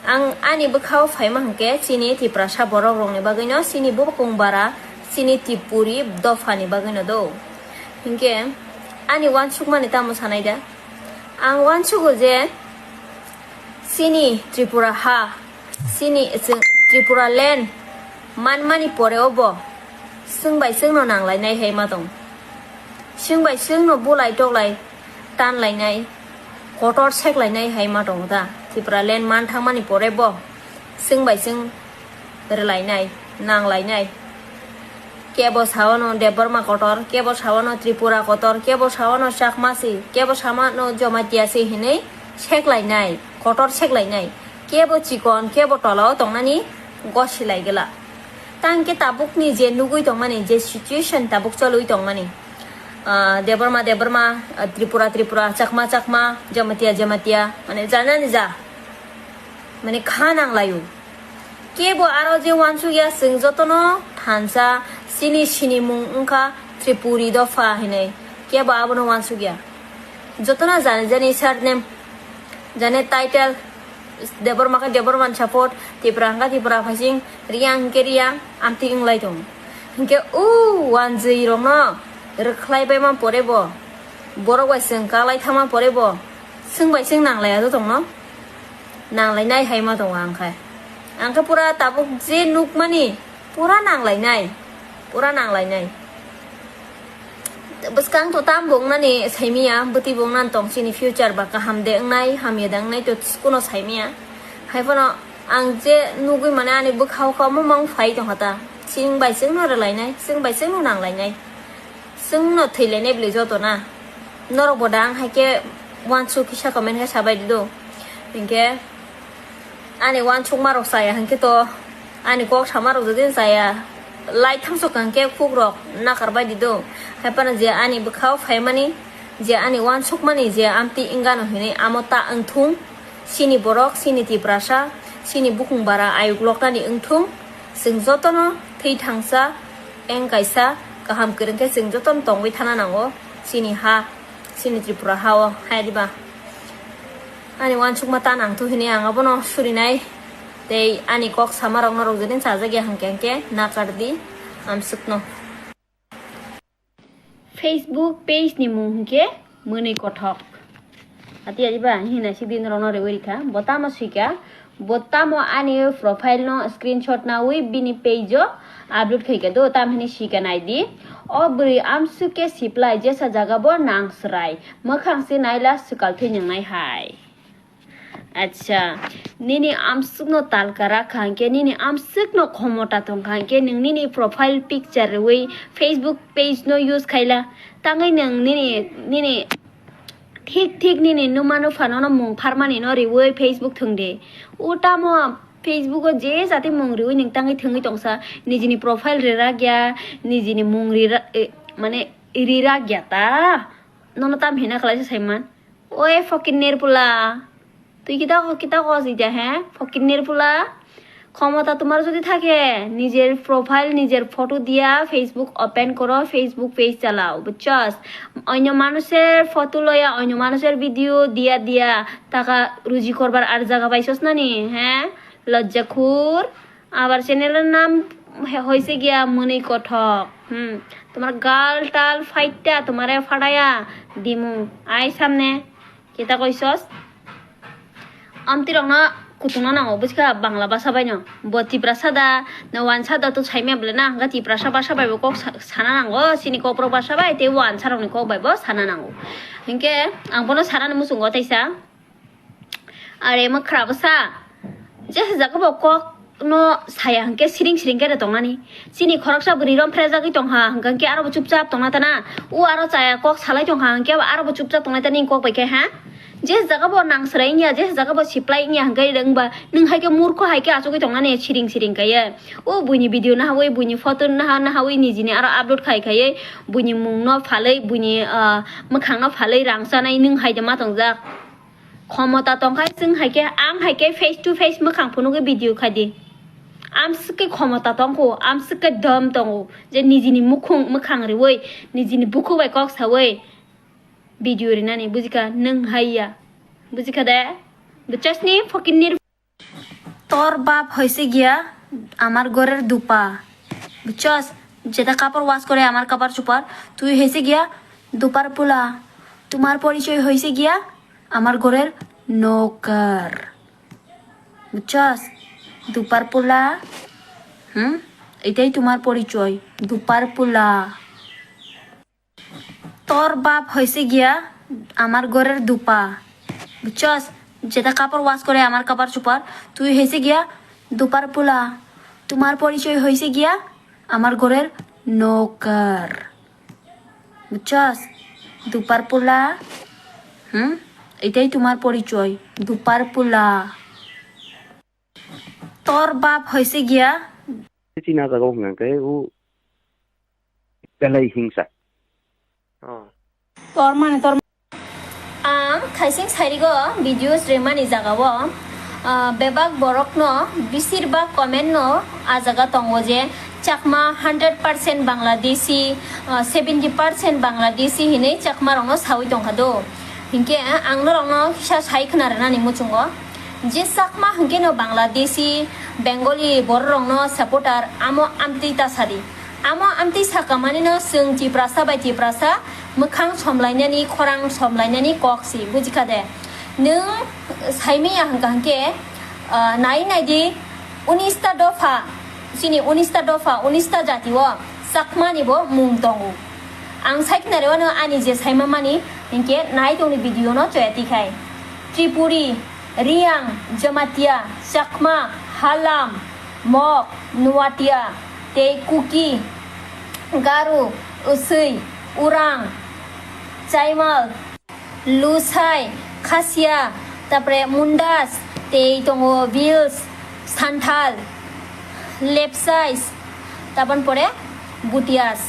ang ani bwkhao phaima hingke chini Tiprasa borok rokni bagwino, chini bubung bara, chini Tripuri dophani bagwino do. Hingke ani uansukmani tamo sanai da? Ang uansugo je chini Tripura ha, chini, chwng Tripura land manmani pore o bo chwng bai chwngno nanglainai hai ma tong. Chwng bai chwngno bulai toklai tanlainai, kotor seklainai hai ma tongo da. Tripura land man thangmani pore bo chwng bai chwng rwlainai, nanglainai. Kebo sawano Debbarma kotor, kebo sawano Tripura kotor, kebo sawano Chakma si, kebo sawano Jamatia si hinwi seklainai, kotor seklainai. Kebo chikon, kebo tolao tongnani gosilai gela. Tang khe tabukni je nugui tongmani, je situation tabuk cholwi tongmani, ah, Debbarma, Debbarma, ah, Tripura, Tripura, Chakma, Chakma, Jamatia, Jamatia, mane janani ja, mane kha nanglaio. Kebo aro je uansuk ya, chwng jotono thansa chini sinimung wngkha Tripuri dopha hinwi, kebo abono uansuk ya. Jotono jani jani surname, jani title, Debbarma khe Debbarma ni support, Tipra hwnkha Tipra phaising, Riyang hwnkhe Riyang, amtwi wnglai tongo. Hinkhe o uanjwi rokno rwkhlai baima pore bo, borok bai chwng kaklai thangma pore bo, chwng bai chwng nanglaiya do tongno, nanglainai hai ma tongo ang khe. Ang khe pura tabuk je nukmani, pura nanglainai, pura nanglainai. Bwskang to tam bo wngnani saimiya, bwtwi bo wngnani tong chini future ba kaham de wngnai, hamya de wngnai to kuno saimiya. Hai phano ang je nugui mane ani bwkha o kha omo mang phai tongkha ta. Chwng bai chwngno rwlainai, chwng bai chwngno nanglainai. Chwngno thwilainai bwlwi joto na. Norok bo da ang hai khe uansuk kisa comment khe sabai di do. Hinkhe ani uansukma rok chaya hinkhe to ani kok sama rok jodi chaya lai thangso kha hinkhe khuk rok nakar bai di do. Hai phano je ani bwkha o phaimani, je ani uansukmani je amtwi wngano hinwi amo ta wngthung. Chini borok, chini Tiprasa, chini bukung bara ayuk loknani wngthung. Chwng jotono thwi thangsa, eng kaisa, kaham kwrwng khe chwng jotono tongwi thana nango. Chini ha, chini Tripura ha o, hai diba? Ani uansukma ta nangthu hinwi ang abono surinai. Tei ani kok sama rok norok jodi chajakya hwnkhe hwnkhe nakar di amsukno. Facebook page ni mung hwnkhe Mwnwi Kothok. Ati ati ba hina si din rono rewi rikha. Bo tamo sika, bo tamo ani profile no screenshot nawi bini page o upload khaika do, tam hini sika nai di. O bwrwi amsuk khe siplai jesa jaga bo nang srai. Mwkhang se naila swkal thwi nang nai hai. Acha, nini amswkno talka rakha hwnkhe, nini amswkno khomota tongkha hwnkhe, nwng nini profile picture rwui Facebook page no use khaila, tangwi nwng nini, nini thik thik nini numa nupha nono mung pharmani no rwui Facebook thwngdi. O tamo Facebook o je jati mung rwui nwng tangwi thwngwi tongsa, nijini profile rirak ya, nijini mung rira-, eh, mane rirak ya ta, nono tam hina khlaisa saiman. Oe fokin nirpula. Tui kita ko, kita ko si ja he? Fokin nirpula. Khomota tomar jodi thake, nijer profile, nijer photo dia Facebook open koro, Facebook page chalao, buchchos? Onyo manusher photo loya, onyo manusher video dia dia taka ruji korbar ar jaga paisos nani, he? Lojja khur. Abar channel er naam he-, hoise giya mwnwi kothok. Hmm. Tomar gal tal phaita, tomare phataya dimu. Ai samne. Kita koisos? Amtirokno kutungna nango, buchkha, Bangla basa bai no. Bo Tiprasa da, na wansa da to saimya bole na, hwnkhe Tiprasa basa bai bo kok sa-, sana nango, chini kokborok basa bai tei wansa rokni kok bai bo sana nango. Hinkhe ang bono sanani muchungo teisa. Are mwkhra bwsa, je jaga bo kok no saya hwnkhe siring siring khe tongnani. Chini khoroksa bwrwi rom phrajagwi tongkha, hwnkhe aro bo chupchap tongna tana. O aro chaya kok salai tongkha, hwnkhe aro bo chupchap tongnai tani kok bai khe, ha? Je jaga bo nang srai wngya, je jaga bo siplai wngya, hwnkhe wngba nwng hai khe murkho hai khe achugwi tongnani siring siring kaiye. O buini video nahawi, buini photo naha, nahawi nijini aro upload khai khaiye, buini mung no phalwi, buini, ah, mwkhang no phalwi rang chanai nwng hai de ma tongjak. Khomota tongkha chwng hai khe, ang hai khe face to face mwkhang phunugwi video khai di. Amswk khe khomota tongkho, amswk khe dom tongo je nijini mukhung mwkhang riwi, nijini bukhuk bai kok sawi video rinani, bujikha nwng hai ya? Bujikha de? Buchchasni fokin nir. তোর বাপ হয়েছে গিয়া আমার ঘরের দুপা, বুঝছস? যেটা কাপড় ওয়াশ করে আমার কাপড় চোপড়, তুই হয়েছে গিয়া দুপার পোলা। তোমার পরিচয় হয়েছে গিয়া আমার ঘরের নৌকার, বুঝছস? দুপার পোলা। হুম, এটাই তোমার পরিচয়, দুপার পোলা। তোর বাপ হয়েছে গিয়া আমার ঘরের দুপা, বুঝছস? যেটা কাপড় ওয়াশ করে আমার কাপড় চোপড়, তুই হয়েছে গিয়া দুপার পোলা। তোমার পরিচয় হয়েছে গিয়া আমার ঘরের নৌকার, বুঝছস? দুপার পোলা। হুম, এটাই তোমার পরিচয়, দুপার পোলা। তোর বাপ হয়েছে গিয়া। China jaga o hwnka khe o belai hingsa. Oh. Tor mane tor. Ang thaising sairigo videos remani jagao, ah, bebak borokno, bisirbak comment no a jaga tongo je Chakma hundred percent Bangladeshi, ah, seventy percent Bangladeshi hinwi Chakma rokno sawi tongkha do. Hinkhe ang norokno kisa sai khna rwnani muchungo. Je Chakma hwnkhe no Bangladeshi, Bengali borok rokno supporter, amo amtwi ta sadi. Amo amtwi saka manino chwng Tiprasa bai Tiprasa mwkhang somlainani, khorang somlainani kok si, bujikha de? Nwng saimanya hwnkha hwnkhe, ah, nai nai di, unista dopha, chini unista dopha, unista jati o Chakma ni bo mung tongo. Ang sai khna rw ano ani je saima mani, hinkhe nai tongni video no choya tikhai. Tripuri, Riang, Jamatia, Chakma, Halam, Mok, Nuatia, tei Kuki, Garu, Usui, Urang, Chaimal, Lusai, Khasia, tapore Mundas, tei tongo Bills, Santhal, Lepsais, tabon pore Butias.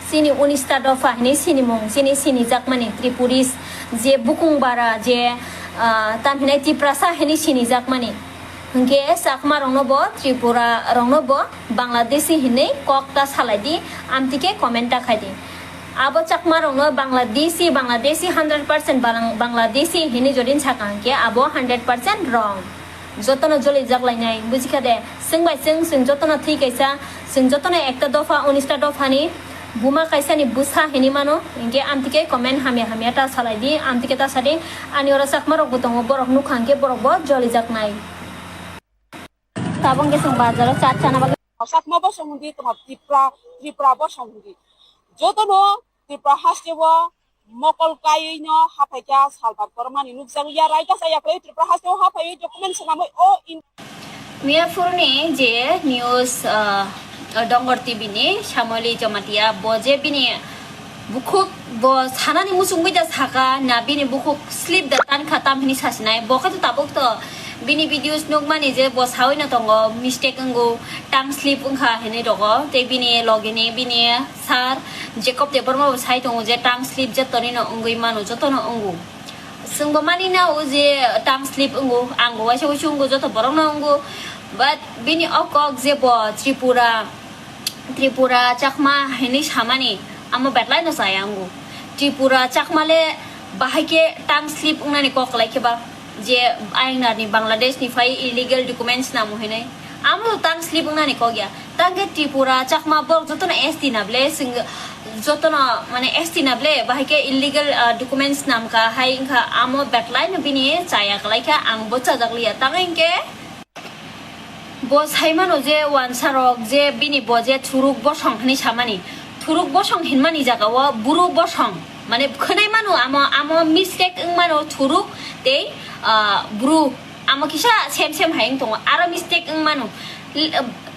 Chini unista dopha hinwi sinimung, chini sinijakmani Tripuris, je bukung bara, je, ah, tam hinai Tiprasa hinwi sinijakmani. Hwnkhe Chakma rokno bo, Tripura rokno bo Bangladeshi hinwi kok ta salai di, amtwi khe comment ta khai di. Abo Chakma rokno Bangladeshi, Bangladeshi hundred percent Balang-, Bangladeshi hinwi jodi saka hwnkhe abo hundred percent wrong. Jotono jolijak lainai, bujikha de? Chwng bai chwng, chwng jotono thwi kaisa, chwng jotono ekta dopha, unista dophani buma kaisani bwsa hinwi mano, hinkhe amtwi khe comment hamya hamya ta salai di, amtwi khe ta sa di, ani oro Chakma rok bo tongo, borok nukha hinkhe borok bo jolijaknai. Tabuk hwnkhe chwng bazaro chat chana bagwi. Chakma bosong hwndi, tongma Tripura, Tripura bosong hwndi. Jotono Tripura haste o mokol kaiwi no haphaikha salbar kormani nukjakya, raida chaya kwlai Tripura hasteo haphaiwi document swnamwi o in- Miyapurni je news, ah, Dongor T V ni Shamoli Jamatia, bo je bini bukhuk, bo sanani muchungwi da saka na, bini bukhuk slip da tankha tam hini sasinai, bo khe to tabuk to bini videos nukmani je bo sawi no tongo, mistake wngo, tongue slip wngkha hinwi rogo, tei bini logini bini sir Jacob Debbarma bo sai tongo je tongue slip je tonino wngwi mano, jotono wngo. Chwngbo mani na o je tongue slip wngo, angbo waisa waisa wngo, joto borokno wngo. But bini o kok je bo Tripura, Tripura Chakma hinwi samani, amo betlaino chaya wngo. Tripura Chakma le bahai khe tongue slip wngnani kok kwlai khe ba, je ayang narni Bangladesh ni phai illegal documents namo hinwi. Amo tongue slip wngnani kok ya. Tangkhe Tripura Chakma borok jotono S T na ble, chwng jotono mane S T na ble, bahai khe illegal, ah, documents namkha, hai wngkha amo betlaino bini chaya kwlai kha, ang bo chajak liya. Tang hinkhe bo saimano je wansa rok je bini bo je thuruk bosong hinwi samani, thuruk bosong hinmani jagao buru bosong, mane khwnai mano amo, amo mistake wngmano thuruk tei, ah, bru, amo kisa same same hai wng tongo, aro mistake wngmano. L-,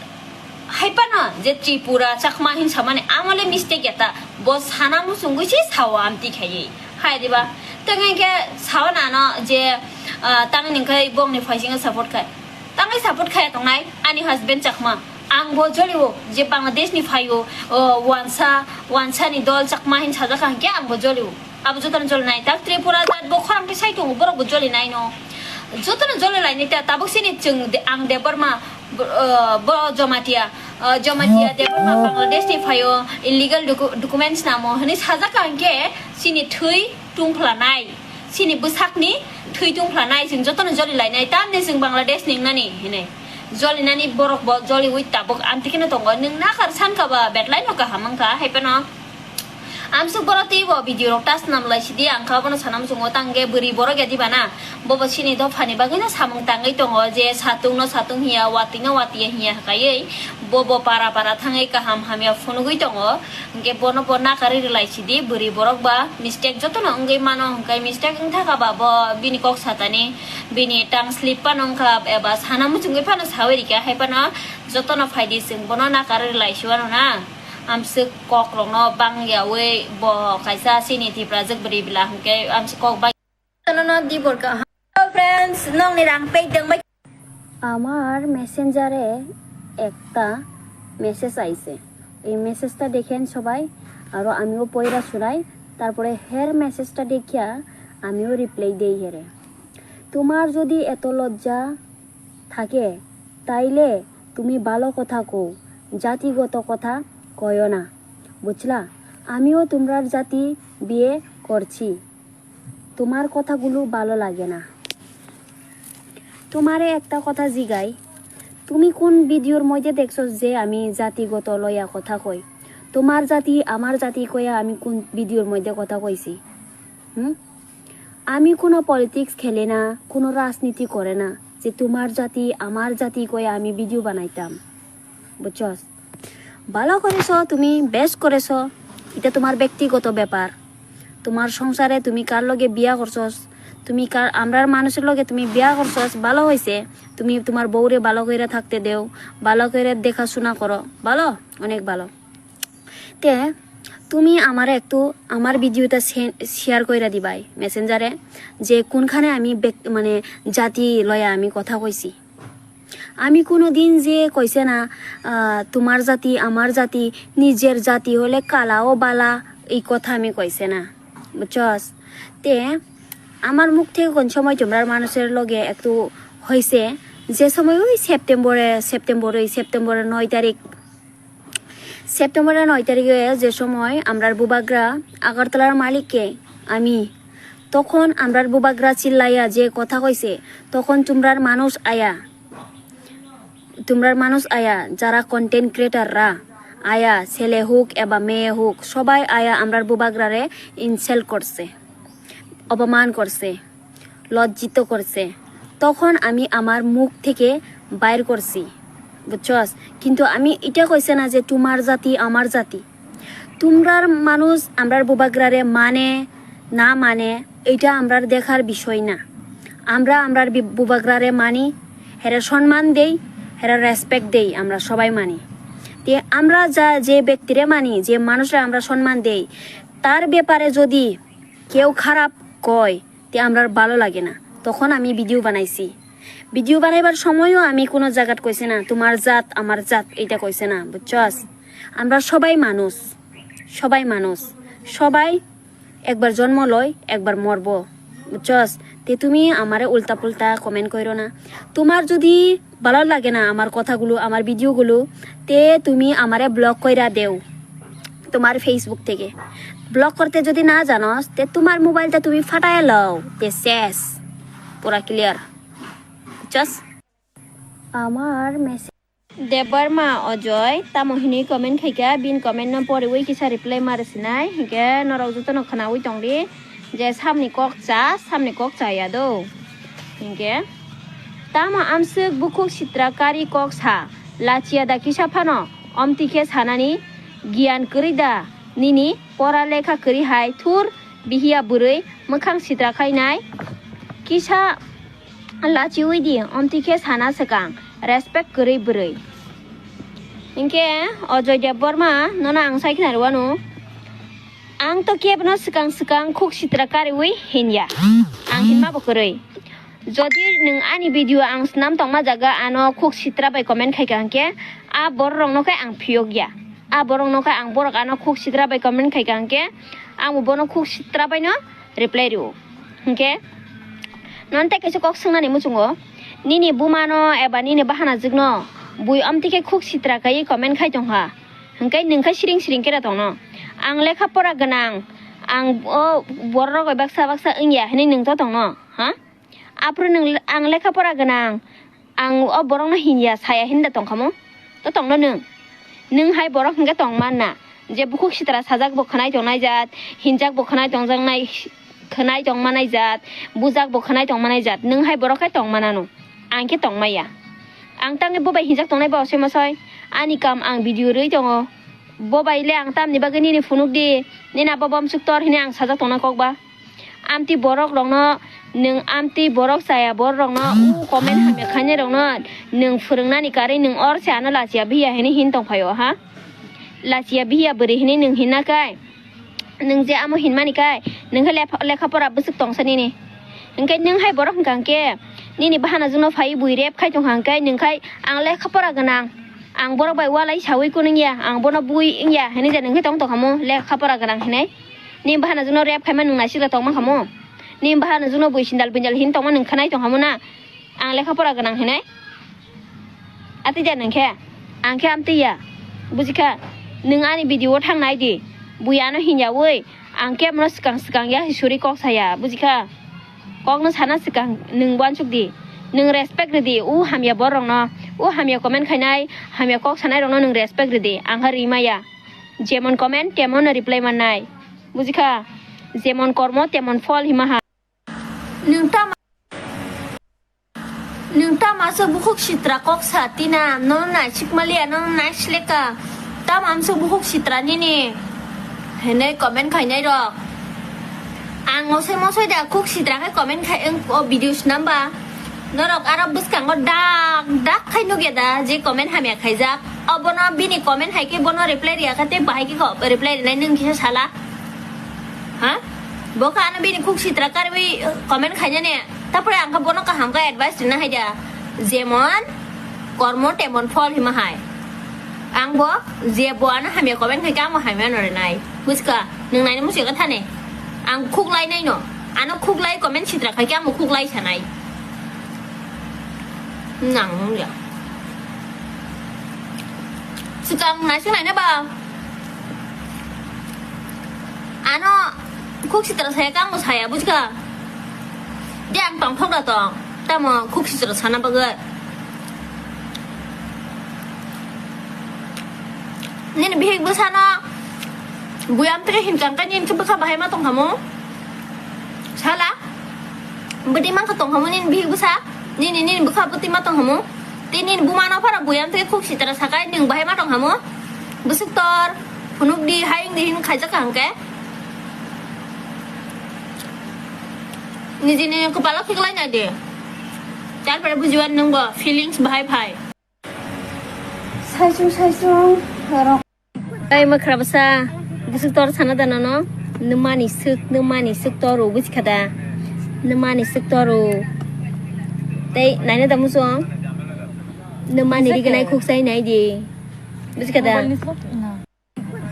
Hai phano je Tripura Chakma hin samani amole mistake ya ta, bo sana muchungwi se sao amtwi khaiwi. Hai diba? Tengwi khe sao nano je, ah, tangwi ningkhai bongni phaisingno support khai. Tangwi support khaya tongnai ani husband Chakma. Ang bo jolio je Bangladesh ni phaio, o, wansa, wansa ni dol Chakma hin sajak kha hinkhe ang bo jolio. Abo jotono joli nai tak Tripura jat bo khorang khe sai tongo, borok bo joli nai no. Jotono joli lai nai ta tabuk sini chwng de-, ang Debbarma, bo, uh, bo Jamatia, uh, Jamatia Debbarma Bangladesh ni phaio illegal docu-, documents namo hinwi sajak ang khe sini thwi tungphla nai, sini bwsakni thwi tungphla nai, chwng jotono joli lai nai, tamni chwng Bangladesh ni wngnani hinwi. Joli nani borok bo joli wi tabuk amtwi kheno tongo, nwng nakar sankha ba betlai no kaham wngkha, hai phano. Amsuk borok teibo video rok ta swnam lai sidi, ang kha bono sana muchungo tangkhe bwrwi borok ya diba na, bobo chini dophani bagwi no samung tangwi tongo je satung no satung hiya, watwi no watwi ya hiya kaiwi bobo para para thangwi kaham hamya phunugwi tongo, hinkhe bono bo nakarwi rwlai sidi, bwrwi borok ba mistake jotono wngwi mano, hinkhe mistake wngthaka ba bo bini kok satani, bini tongue slip phano wngkha eba sana muchungwi phano sawi rikha, hai phano jotono phaidi chwng bono nakarwi rwlai siwano na. Amswk kokrokno bangyawi bo kaisa chini Tiprajwk bwrwi bwla hwnkhe amswk kok bai. Nono di borka. Hello friends, nongni rang pay tengbai. আমার মেসেঞ্জারে একটা মেসেজ আইছে। এই মেসেজটা দেখেন সবাই, আরও আমিও পড়া শুনাই। তারপরে হের মেসেজটা দেখিয়া আমিও রিপ্লাই দেই হেরে। তোমার যদি এত লজ্জা থাকে, তাইলে তুমি ভালো কথা কও, জাতিগত কথা কয়ো না, বুঝলা? আমিও তোমরার জাতি বিয়ে করছি, তোমার কথাগুলো ভালো লাগে না। তোমারে একটা কথা জিগাই, তুমি কোন ভিডিওর মধ্যে দেখছো যে আমি জাতিগত লয়া কথা কই? তোমার জাতি আমার জাতি কয়া আমি কোন ভিডিওর মধ্যে কথা কইছি? হুম? আমি কোনো পলিটিক্স খেলে না, কোনো রাজনীতি করে না যে তোমার জাতি আমার জাতি কয়ে আমি ভিডিও বানাইতাম, বুঝছস? ভালো করেছো তুমি, বেশ করেছো, এটা তোমার ব্যক্তিগত ব্যাপার। তোমার সংসারে তুমি কার লগে বিয়া করছস, তুমি কার, আমরার মানুষের লগে তুমি বিয়া করছস, ভালো হয়েছে। তুমি তোমার বউরে ভালো করে থাকতে দেও, ভালো করে দেখাশোনা করো, ভালো, অনেক ভালো। তে তুমি আমারে একটু আমার ভিডিওটা শে-, শেয়ার কইরা দিবাই মেসেঞ্জারে, যে কোনখানে আমি ব্যক-, মানে জাতি লয়া আমি কথা কইছি। আমি কোনো দিন যে কইছে না, আহ, তোমার জাতি আমার জাতি, নিজের জাতি হলে কালাও বালা, এই কথা আমি কইছে না, বুঝছস? তে আমার মুখ থেকে কোন সময় তোমরার মানুষের লগে একটু হয়েছে, যে সময় ওই সেপ্টেম্বরে, সেপ্টেম্বর, ওই সেপ্টেম্বরের নয় তারিখ, সেপ্টেম্বরের নয় তারিখে যে সময় আমরার বুবাগ্রা আগরতলার মালিককে আমি, তখন আমরার বুবাগ্রা চিল্লাইয়া যে কথা কইছে, তখন তোমরার মানুষ আয়া, তোমরার মানুষ আয়া, যারা কন্টেন্ট ক্রিয়েটাররা আয়া, ছেলে হোক এবা মেয়ে হোক, সবাই আয়া আমরার বুবাগ্রারে ইনসাল্ট করছে, অপমান করছে, লজ্জিত করছে, তখন আমি আমার মুখ থেকে বাইর করছি, বুঝছস? কিন্তু আমি এটা কইছে না যে তোমার জাতি আমার জাতি। তোমরার মানুষ আমরার বুবাগ্রারে মানে, না মানে, এটা আমরার দেখার বিষয় না। আমরা আমরার বি-, বুবাগ্রারে মানি, হেরে সম্মান দেই, হেরে রেসপেক্ট দেই, আমরা সবাই মানি। তে আমরা যা, যে ব্যক্তিরে মানি, যে মানুষরে আমরা সম্মান দেই, তার ব্যাপারে যদি কেউ খারাপ কয়, তে আমরার ভালো লাগে না। তখন আমি ভিডিও বানাইছি। ভিডিও বানাইবার সময়ও আমি কোনো জায়গাত কইছি না, "তোমার জাত, আমার জাত", এটা কইছে না, বুঝছস? আমরা সবাই মানুষ, সবাই মানুষ, সবাই একবার জন্ম লয়, একবার মরবো, বুঝছস? তে তুমি আমারে উল্টা পুল্টা কমেন্ট কইরো না। তোমার যদি ভালো লাগে না আমার কথাগুলো, আমার ভিডিওগুলো, তে তুমি আমারে ব্লক কইরা দেও তোমার ফেসবুক থেকে। ব্লক করতে যদি না জানোস, তে তোমার মোবাইলটা তুমি ফাটায় লও, তে শেষ, পুরা ক্লিয়ার, বুঝছস? আমার message Debbarma Ojoy, tamo hinwi comment khaikha, bini comment no poriwi kisa reply ma rwsinai, hinkhe norok jotono khwnawi tongdi je samni kok cha, samni kok chaya do. Hinkhe tamo amswk bukhuk sitra kari kok sa, lachiya da kisa phano, omtwi khe sanani giyan kwrwi da nini, pora lekha kwrwi hai, thur bihiya bwrwi mwkhang sitra khainai, kisa Lachiwi di, omtwi khe sana swkang, respect kwrwi bwrwi. Hinkhe Ajoy Debbarma nono ang sai khna rwano, ang to kebno swkang swkang khuk sitra kariwi hinya. Ang hinma bo kwrwi. Jodi nwng ani video ang snam tongma jaga ano khuk sitra bai comment khaikha hinkhe, a borok rokno khe ang phiyok ya. A borok no khe ang borok ano khuk sitra bai comment khaikha hinkhe, ang bo bono khuk sitra bai no reply rw. Hinkhe non tei kaisa kok swngnani muchungo, nini buma no eba nini bahanajwk no bui omtwi khe khuk sitra kaiwi comment khai tongkha, hinkhe nwng khe siring siring kera tongno. Ang lekha pora gwnang, ang o borok rok bai baksa baksa wngya hinwi nwng to tongno, ha? Aphuru nwng, ang lekha pora gwnang, ang o borokno hinya saya hinda tongkhamu? To tongno nwng? Nwng hai borok hinkhe tongmanna, je bukhuk sitra sajak bo khwnai tongnai jat, hinjak bo khwnai tongjaknai, khwnai tongmanai jat, bujak bo khwnai tongmanai jat, nwng hai borok khe tongmanano, ang khe tongmaya. Ang tangwi bobai hinjak tongnai bo osoi mosoi, ani kam ang video rwi tongo, bobai le ang tamni bagwi nini phunuk di, nini abo bomsuk tor hini ang sajak tongnai kokba. Amtwi borok rokno, nwng amtwi borok chaya borok rokno, u comment hamya khainai rokno nwng phwrwngnani karwi nwng or se ano lachiya biya hinwi hin tongphaio ha? Lachiya biya bwrwi hinwi nwng hinna kai? Nwng je amo hinmani kai, nwng khe lepha-, lekha pora bwswk tongsa nini. Hinkhe nwng hai borok hwnkha hinkhe nini bahanajwkno phaiwi bui rep khai tongkha hinkhe nwng khai ang lekha pora gwnang, ang borok bai walai sawi kunung ya, ang bono bui wng ya hinwi je nwng khe tong tongkhamu lekha pora gwnang hinwi. Nini bahanajwkno rep khaima nwng naisik da tongma khamu? Nini bahanajwkno bui sindal bindal hin tongma nwng khwnai tongkhamu na? Ang lekha pora gwnang hinwi? Atwi da nwng khe? Ang khe amtwi ya. Bujikha? Nwng ani video o thang nai di. Bui ano hinyawi ang khe bono swkang swkang ya suri kok saya. Bujikha? Kokno sana swkang nwng uansuk di. Nwng respect rw di. U hamya borok rokno. U hamya comment khainai, hamya kok sanai rokno nwng respect rw di. Ang kha rima ya. Jemon comment, temon reply mannai. Bujikha? Jemon kormo, temon phol hima ha. Nwng tama, nwng tama se bukhuk sitra kok sa tina, nono naisik maliya, nono naisleka. Tama amse bukhuk sitra nini. Hinwi comment khainai rok. Ang mosoi mosoi da khuk sitra khai comment khai, o video snamba. Norok aro bwskango dak dak khai nukya da je comment hamya khaijak. Obono bini comment hai khe bono reply riya kha tei bahai khe kho reply rinai nwng kisa sala. Ha? Bo kha ano bini khuk sitra karwi comment khainani. Tapore ang kha bono kaham khe advice rina hai da. Jemon kormo temon phol hima hai. Ang bo je bo ano hamya comment khai khe ang bo hamya no rinai. Bujkha? Nwng naina muchungya kha thani. Ang khuk lai nai no. Ano khuk lai comment sitra khai khe ang bo khuk lai sanai. Nang nung ya. Swkang naising naina ba. Ano khuk sitra saya kang saya bujkha. Dia ang tong thok da tong. Tamo khuk sitra sana bagwi. Nini bihik bwsano buyam tei hinkang khe nini khe bwkha bahai ma tong khamu? Sala? Bwtwi mankha tong khamu nini bihik bwsa? Nini, nini bwkha bwtwi ma tong khamu? Tei nini buma no phara buyam tei khuk sitra sakai nwng bahai ma tong khamu? Bwswk tor, phunuk di, hayung di hin khaijak kha hwnkhe? Nijini kwpalo khiklai na di. Tarpore bujiwan nungbo feelings bahai phai. Saisung saisung rok. Ai makhra bwsa, bwswk tor sana da nono? Nwmani swk, nwmani swk toro bujikha da? Nwmani swk toro. Tei naina da muchung? Nwmani rignai khuksai nai di. Bujikha da?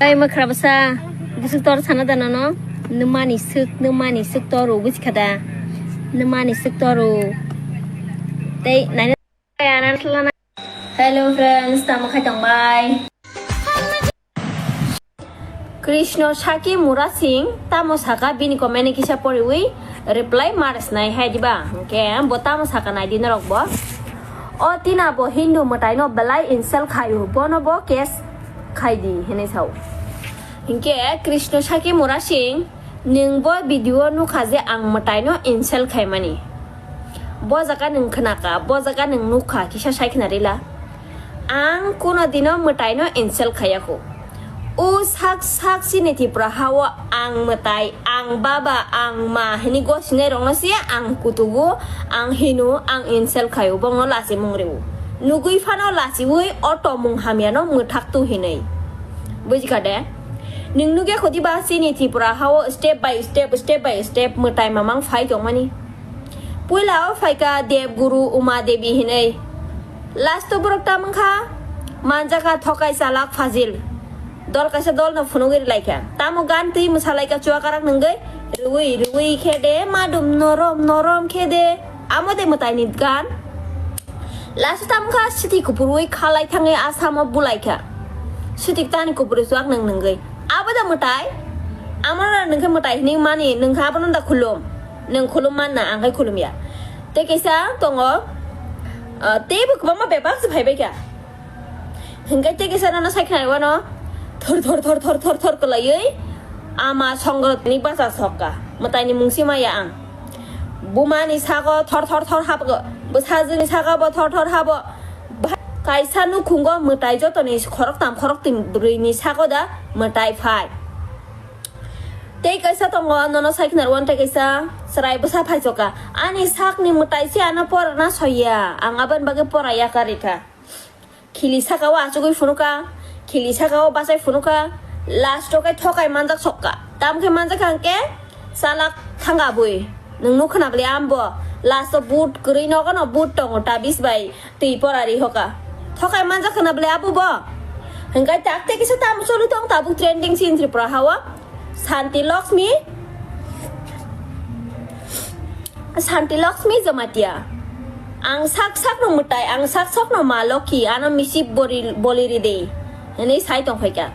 Ai makhra bwsa, bwswk tor sana da nono? Nwmani swk, nwmani swk toro bujikha da? Nwmani swk toro. Tei naina. Hello friends, tamo khai tong bai? Krishna Saki Mura Singh tamo saka bini comment ni kisa poriwi reply marsnai hai diba? Hwnkhe bo tamo saka nai di norok bo. O tina bo Hindu mwtai no belai insult khaio, bono bo case khai di hinwi sao. Hwnkhe Krishna Saki Mura Singh, nwng bo video nukha je ang mwtai no insult khaimani. Bo jaga nwng khnakha, bo jaga nwng nukha, kisa sai khna rila. Ang kuno dino mwtai no insult khaiya kho. O sak sak chini Tripura hao ang mwtai, ang baba, ang ma hini gosinai rokno se ang kutugo, ang hino, ang insult khaio, bongno lachi mung reo. Nugui phano lachiwi o tomung hamya no mwthak tu hinwi. Bujikha de? Nwng nugya kho diba chini Tripura hao step by step, step by step mwtai mamang phai tongmani. Puila o phaikha Dev Guru Uma Devi hinwi. Last o borok ta mankha, manjakha thokai chalak fajil. Dol kaisa dol no phunugwi rwlaikha. Tamo gan twi mwsalaikha chuakarak nwngwi. Rwi, rwi khe de, madum norom, norom khe de. Amo de mwtai ni gan. Last o ta mankha siti kupurwi khalai thangwi asamo bulaikha. Siti tani kupurwi chuak nwng nwngwi. Abo da mwtai? Amo nwng khe mwtai hinwi mani, nwng kha abono da khulum. Nwng khulum manna, ang khai khulum ya. Tei kaisa tongo, ah, teibo kwbangma bebak se phaibai kha. Hwnkhe tei kaisa nono sai khnai wano thor thor thor thor thor thor kwlaiwi ama songrotni bacha sokka. Mwtaini mung se maya ang. Bumani sago thor thor thor habo, bwsajwkni sago bo thor thor habo. Kaisa nukhungo mwtai jotoni khoroktham khorokthim bwrwini sago da mwtai phai. Tei kaisa tongo, nono sai khna rw tei kaisa chwrai bwsa phaichokha. Ani sakni mwtai se ano porana soiya, ang aboni bagwi pora yakarikha. Khili saka o achugwi phunukha, khili saka o bachai phunukha, last o khe thokai manjak sokha. Tamo khe manjak kha hwnkhe chalak thanga bui. Nwng nuk khna bwle ambo last o but kwrwi nogo no but tongo tabis bai. Twi pora ri hoka. Thokai manjak khna bwle abo bo. Hwnkhe tak tei kisa tamo choli tong tabuk trending sin Tripura hao. Santi Lakshmi. Santi Lakshmi Jamatia. Ang sak sak no mwtai, ang sak sak no ma Lokhi, ano misip bori, boli ri de. Hwnwi sai tong phaikha.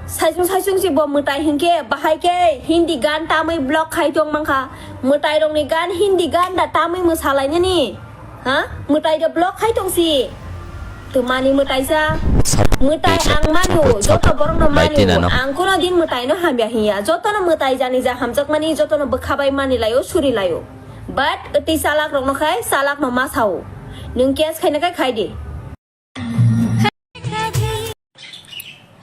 Saisung saisung si bo mwtai hinkhe bahai khe Hindi gan tamwi block khai tong mankha. Mwtai rokni gan Hindi gan da tamwi mwsalainani. Ha? Mwtai da block khai tong si. Twmani mwtai sa. Mwtai ang manu, joto borok no manu. Ang kuno din mwtai no hamya hinya. Joto no mwtai jani ja hamjak mani, joto no bwkha bai mani laio, suri laio. But twi chalak rok no khai, chalak no ma sao. Nwng case khaina khai khai di.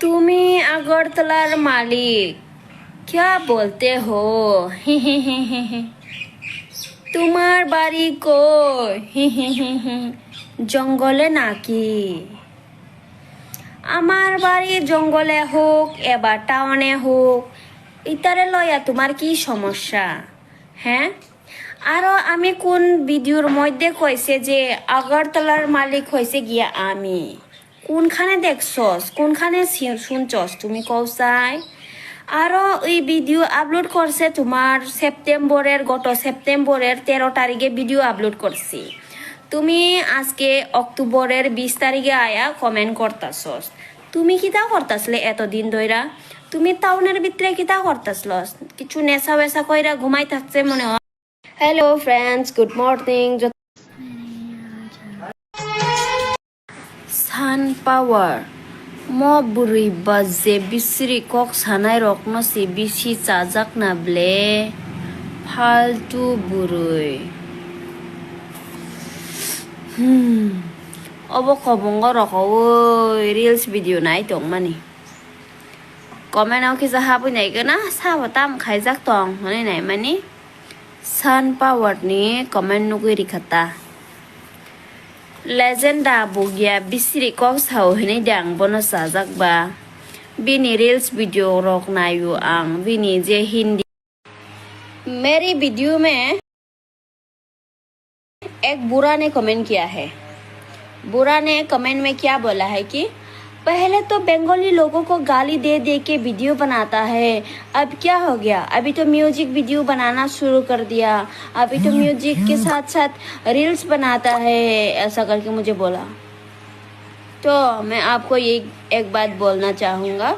তুমি আগরতলার মালিক, क्या बोलते हो? তোমার বাড়ি কই? জঙ্গলে নাকি? আমার বাড়ি জঙ্গলে হোক এবার টাউনে হোক, ইতারে লয়া তোমার কি সমস্যা? হ্যাঁ? আরো আমি কোন ভিডিওর মধ্যে কইছে যে আগরতলার মালিক হইছে গিয়া আমি? কোনখানে দেখছস? কোনখানে শি-, শুনছস? তুমি কও চাই। আরো এই ভিডিও আপলোড করছে তোমার সেপ্টেম্বরের, গত সেপ্টেম্বরের তেরো তারিখে ভিডিও আপলোড করছি। তুমি আজকে অক্টোবরের বিশ তারিখে আয়া কমেন্ট করতাছস। তুমি কিতা করতাছলে এতদিন ধইরা? তুমি টাউনের ভিতরে কিতা করতাছলস? কিছু নেশা ওয়েশা কইরা ঘুমাই থাকছে মনে হয়। Hello friends, good morning. Jot-, Sun Power. Mo bwrwi ba je bisri kok sanai rokno se bisi chajak na ble. Faltu bwrwi. Hmm. Obo kobongo rokoui reels video nai tongmani. Comment o kisa habwi nai gana sabo tam khaijak tong hwnwi nai mani. Sun Power ni comment nugwi rikha ta. Legend da bugya bisiri kok sao hinwi de ang bono sajak ba. Bini reels video rok naio ang, bini je Hindi. मेरी वीडियो में एक बूढ़ा ने कमेंट किया है। बूढ़ा ने कमेंट में क्या बोला है कि पहले तो बंगाली लोगों को गाली दे दे के वीडियो बनाता है, अब क्या हो गया? अभी तो म्यूजिक वीडियो बनाना शुरू कर दिया, अभी तो म्यूजिक के साथ साथ रील्स बनाता है, ऐसा करके मुझे बोला। तो मैं आपको ये एक बात बोलना चाहूँगा,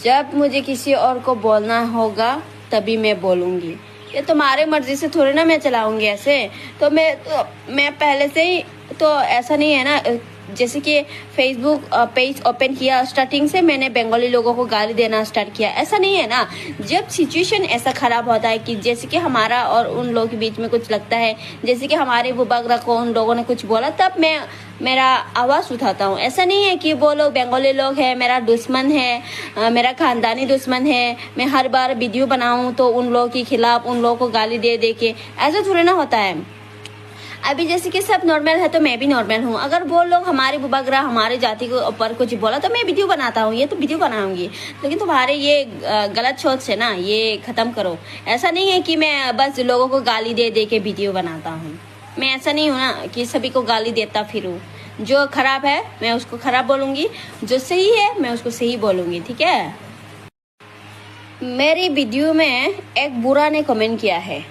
जब मुझे किसी और को बोलना होगा तभी मैं बोलूँगी। ये तुम्हारे मर्जी से थोड़ी ना मैं चलाऊँगी ऐसे। तो मैं तो, मैं पहले से ही, तो ऐसा नहीं है ना, जैसे कि फेसबुक पेज ओपन किया, स्टार्टिंग से मैंने बंगाली लोगों को गाली देना स्टार्ट किया, ऐसा नहीं है ना। जब सिचुएशन ऐसा ख़राब होता है कि जैसे कि हमारा और उन लोगों के बीच में कुछ लगता है, जैसे कि हमारे बुबागरा को उन लोगों ने कुछ बोला, तब मैं मेरा आवाज़ उठाता हूँ। ऐसा नहीं है कि वो लोग बंगाली लोग हैं, मेरा दुश्मन है, अ, मेरा ख़ानदानी दुश्मन है। मैं हर बार वीडियो बनाऊँ तो उन लोगों के खिलाफ, उन लोगों को गाली दे दे के, ऐसा थोड़ी ना होता है। अभी जैसे कि सब नॉर्मल है तो मैं भी नॉर्मल हूँ। अगर वो लोग हमारे बुबागरा, हमारे जाति के ऊपर कुछ बोला तो मैं वीडियो बनाता हूँ, ये तो वीडियो बनाऊँगी। लेकिन तुम्हारे ये, अ, गलत सोच है ना, ये ख़त्म करो। ऐसा नहीं है कि मैं बस लोगों को गाली दे दे के वीडियो बनाता हूँ। मैं ऐसा नहीं हूँ ना कि सभी को गाली देता फिरूँ। जो ख़राब है मैं उसको ख़राब बोलूँगी, जो सही है मैं उसको सही बोलूँगी, ठीक है? मेरी वीडियो में एक बूढ़ा ने कमेंट किया है।